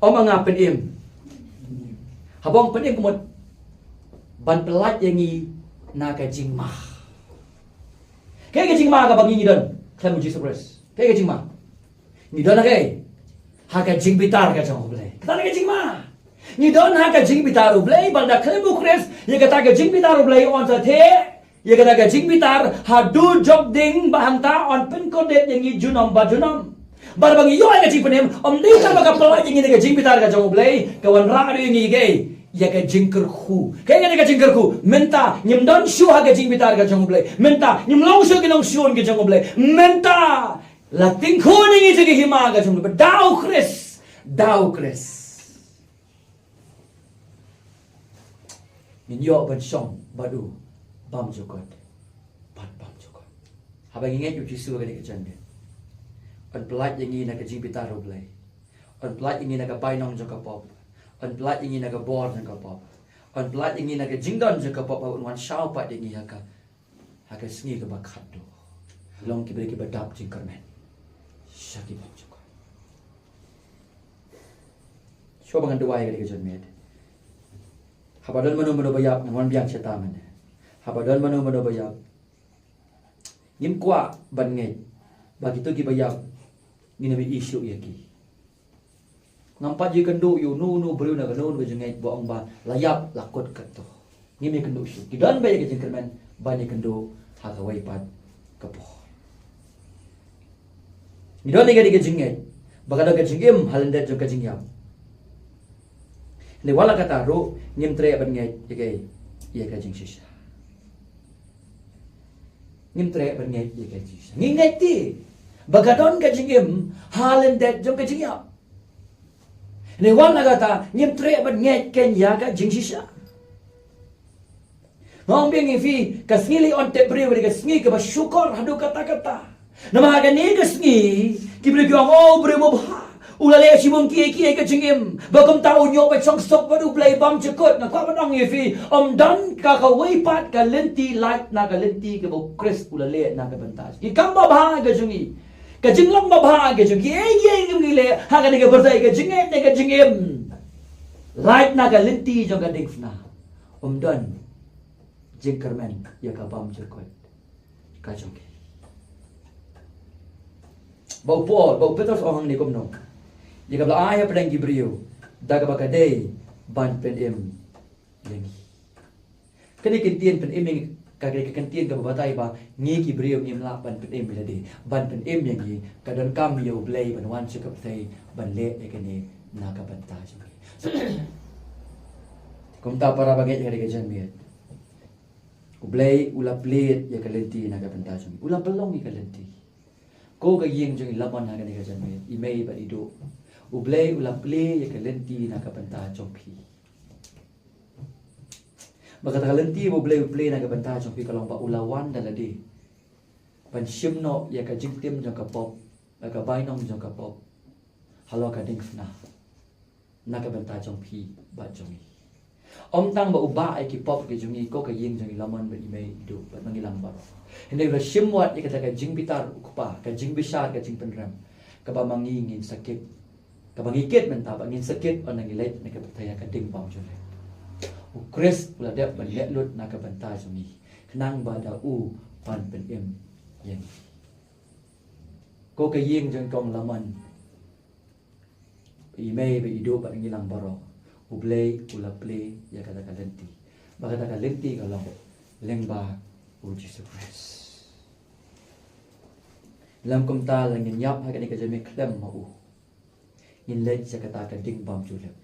Ym, nga pynim. Haba ong pynim ka mut ban pyllait ïa ngi na ka jingma. Kaei ka jingma kaba ngi ngi don khlem U Jisu Khrist? Kaei ka jingma? Ngi don ha kaei? Ha ka jingbitar ka jong U Blei. Kata ka jingma. Ngi don ha ka jingbitar U Blei, bad lada khlem U Khrist, ïa kata ka jingbitar U Blei yn sa theh ïa kata ka jingbitar haduh jop ding, bad hangta yn pynkordit ïa ngi junom bad junom. Bad ba ngi ïoh ïa ka jingpynim, ym dei tang ba ka pyllait ïa ngi na ka jingbitar ka jong U Blei, ka wanrah ruh ïa ngi kaei? Ïa ka jingkyrkhu. Kaei kane ka jingkyrkhu? Mynta ngim don shuh ha ka jingbitar ka jong U Blei. Mynta ngim long shuh ki nongshun ki jong U Blei. Mynta la tyngkhun ïa ngi sha ka hima ka jong U Blei. Da U Khrist. Da U Khrist. Ngin ïoh ban shong bad u bymjukut. Bad bymjukut. Haba ngi ngeit ïa U Jisu ha kane ka janmiet, yn pyllait ïa ngi na ka jingbitar U Blei. Yn pyllait ïa ngi na ka bainong jong ka pop. Yn pyllait ïa ngi na ka bor jong ka pop. Yn pyllait ïa ngi na ka jingdon jong ka pop, bad yn wan shaw pat ïa ngi ha ka, ha ka sngi kaba khatduh. Long kiba dei kiba dap jingkyrmen sha ki bymjukut. Shuwa ba ngan duwai ha kane ka janmiet, haba don mano mano ba ïap, ngan wan biang shata mynne. Haba don mano mano ba ïap, ngim kwah ban ngeit ba kito kiba ïap ngin ym ïohi shuh ïa ki. Ngam pat ju ïakynduh ïa uno uno u briew na kano kano ka jingngeit ba ong ba la ïap la kut katto. Ngim ïakynduh shuh. Ki don ba ïa ka jingkyrmen ban ïakynduh ha kawei pat ka por. Ngi don ïa ka, ïa ka jingngeit ba ka don ka jingim ha lyndet jong ka jingïap. Hynrei wat la katta ruh ngim treh ban ngeit ïa ka, ïa ka jingshisha. Ngim treh ban ngeit ïa ka jingshisha. Ngi ngeit te ba ka don ka jingim ha lyndet jong ka jingïap. Hynrei wat la katta ngim treh ban ngeit kein ïa ka jingshisha. Nga ong biang ïa phi, ka sngi leh yn tip briew ka dei ka sngi kaba shukor haduh katta katta. Namar ha kane ka sngi ki briew ki ong, o, u briew babha, u la leh shibun kiei kiei ka jingim, ba kumta un ïoh ban shong suk bad U Blei bymjukut. Nga kwah ban ong ïa phi, ym don ka kawei pat ka lynti lait na ka lynti kaba U Khrist u la leh na ka bynta ki kam babha ka jong ngi. Ka jinglong babha ka jong ngi, kiei kiei ngi leh ha kane ka pyrthei, ka jingngeit ne ka jingim, lait na ka lynti jong ka diengphna. Ym don jingkyrmen ïa ka bymjukut ka jong ki. Ba u Paul, ba u Petros u ong hangne kumno? Ïa kaba la ai hapdeng ki briew da kaba ka dei ban pynim ïa ngi. Kane ka ktien pynim ïa ngi, ka, ka, ka ktien kaba batai ba ngi ki briew ngim lah ban pynim ïa lade. Ban pynim ïa ngi, ka donkam ïa U Blei ban wan sha ka pyrthei ban leh ïa kane na ka bynta jong ngi. Kumta para bangeit ïa ka janmiet, U Blei u la plie ïa ka lynti na ka bynta jong ngi. U la pynlong ïa ka lynti. Ko ka ïing jong i Lamon ha kane ka janmiet, i mei bad i Duh, U Blei u la plie ïa ka lynti na ka bynta jong phi. Ba kata ka lynti ba U Blei u plie na ka bynta jong phi ka long ba u la wan da lade ban shim noh ïa ka jingtim jong ka pop, ïa ka bainong jong ka pop, halor ka diengphna, na ka bynta jong phi bad jong ngi. Ym tang ba u bah ïa ki pop ki jong ngi, ko ka ïing jong i Lamon bad i mei i Duh bad ma ngi lang baroh. Hynrei u la shim wat ïa kata ka jingbitar u Kpa, ka jingbishar, ka jingpynrem, kaba ma ngi ngin sa kit, kaba ngi kit mynta bad ngin sa kit ynda ngi leit na ka pyrthei ha ka ding bymjulep. U Khrist u la dep ban leh lut na ka bynta jong ngi, khnang ba da u ban pynim ïa ngi. Ko ka ïing jong i kong Lamon, i mei bad i Duh bad ngi lang baroh, U Blei u la plie ïa kata ka lynti. Ba kata ka lynti ka long lyngba U Jisu Khrist. Lym kumta lada ngin ïap ha kane ka janmiet khlem ma u, ngin leit sha kata ka ding bymjulep.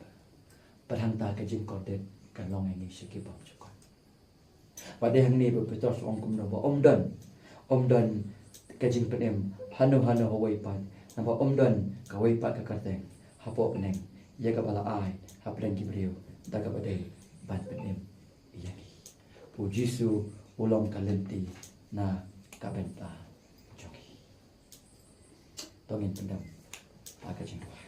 Bad hangta ka jingkordit kan long ïa ngi sha ki bymjukut. Bad dei hangne ba u Petros u ong kumno, ba ym don, ym don ka jingpynim hano hano hawei pat, naba ym don kawei pat ka kyrteng hapoh bneng ïa kaba la ai hapdeng ki briew da kaba dei ban pynim ïa ngi. U Jisu u long ka lynti na ka bynta jong ngi. To ngin pyndem ha ka jingduwai.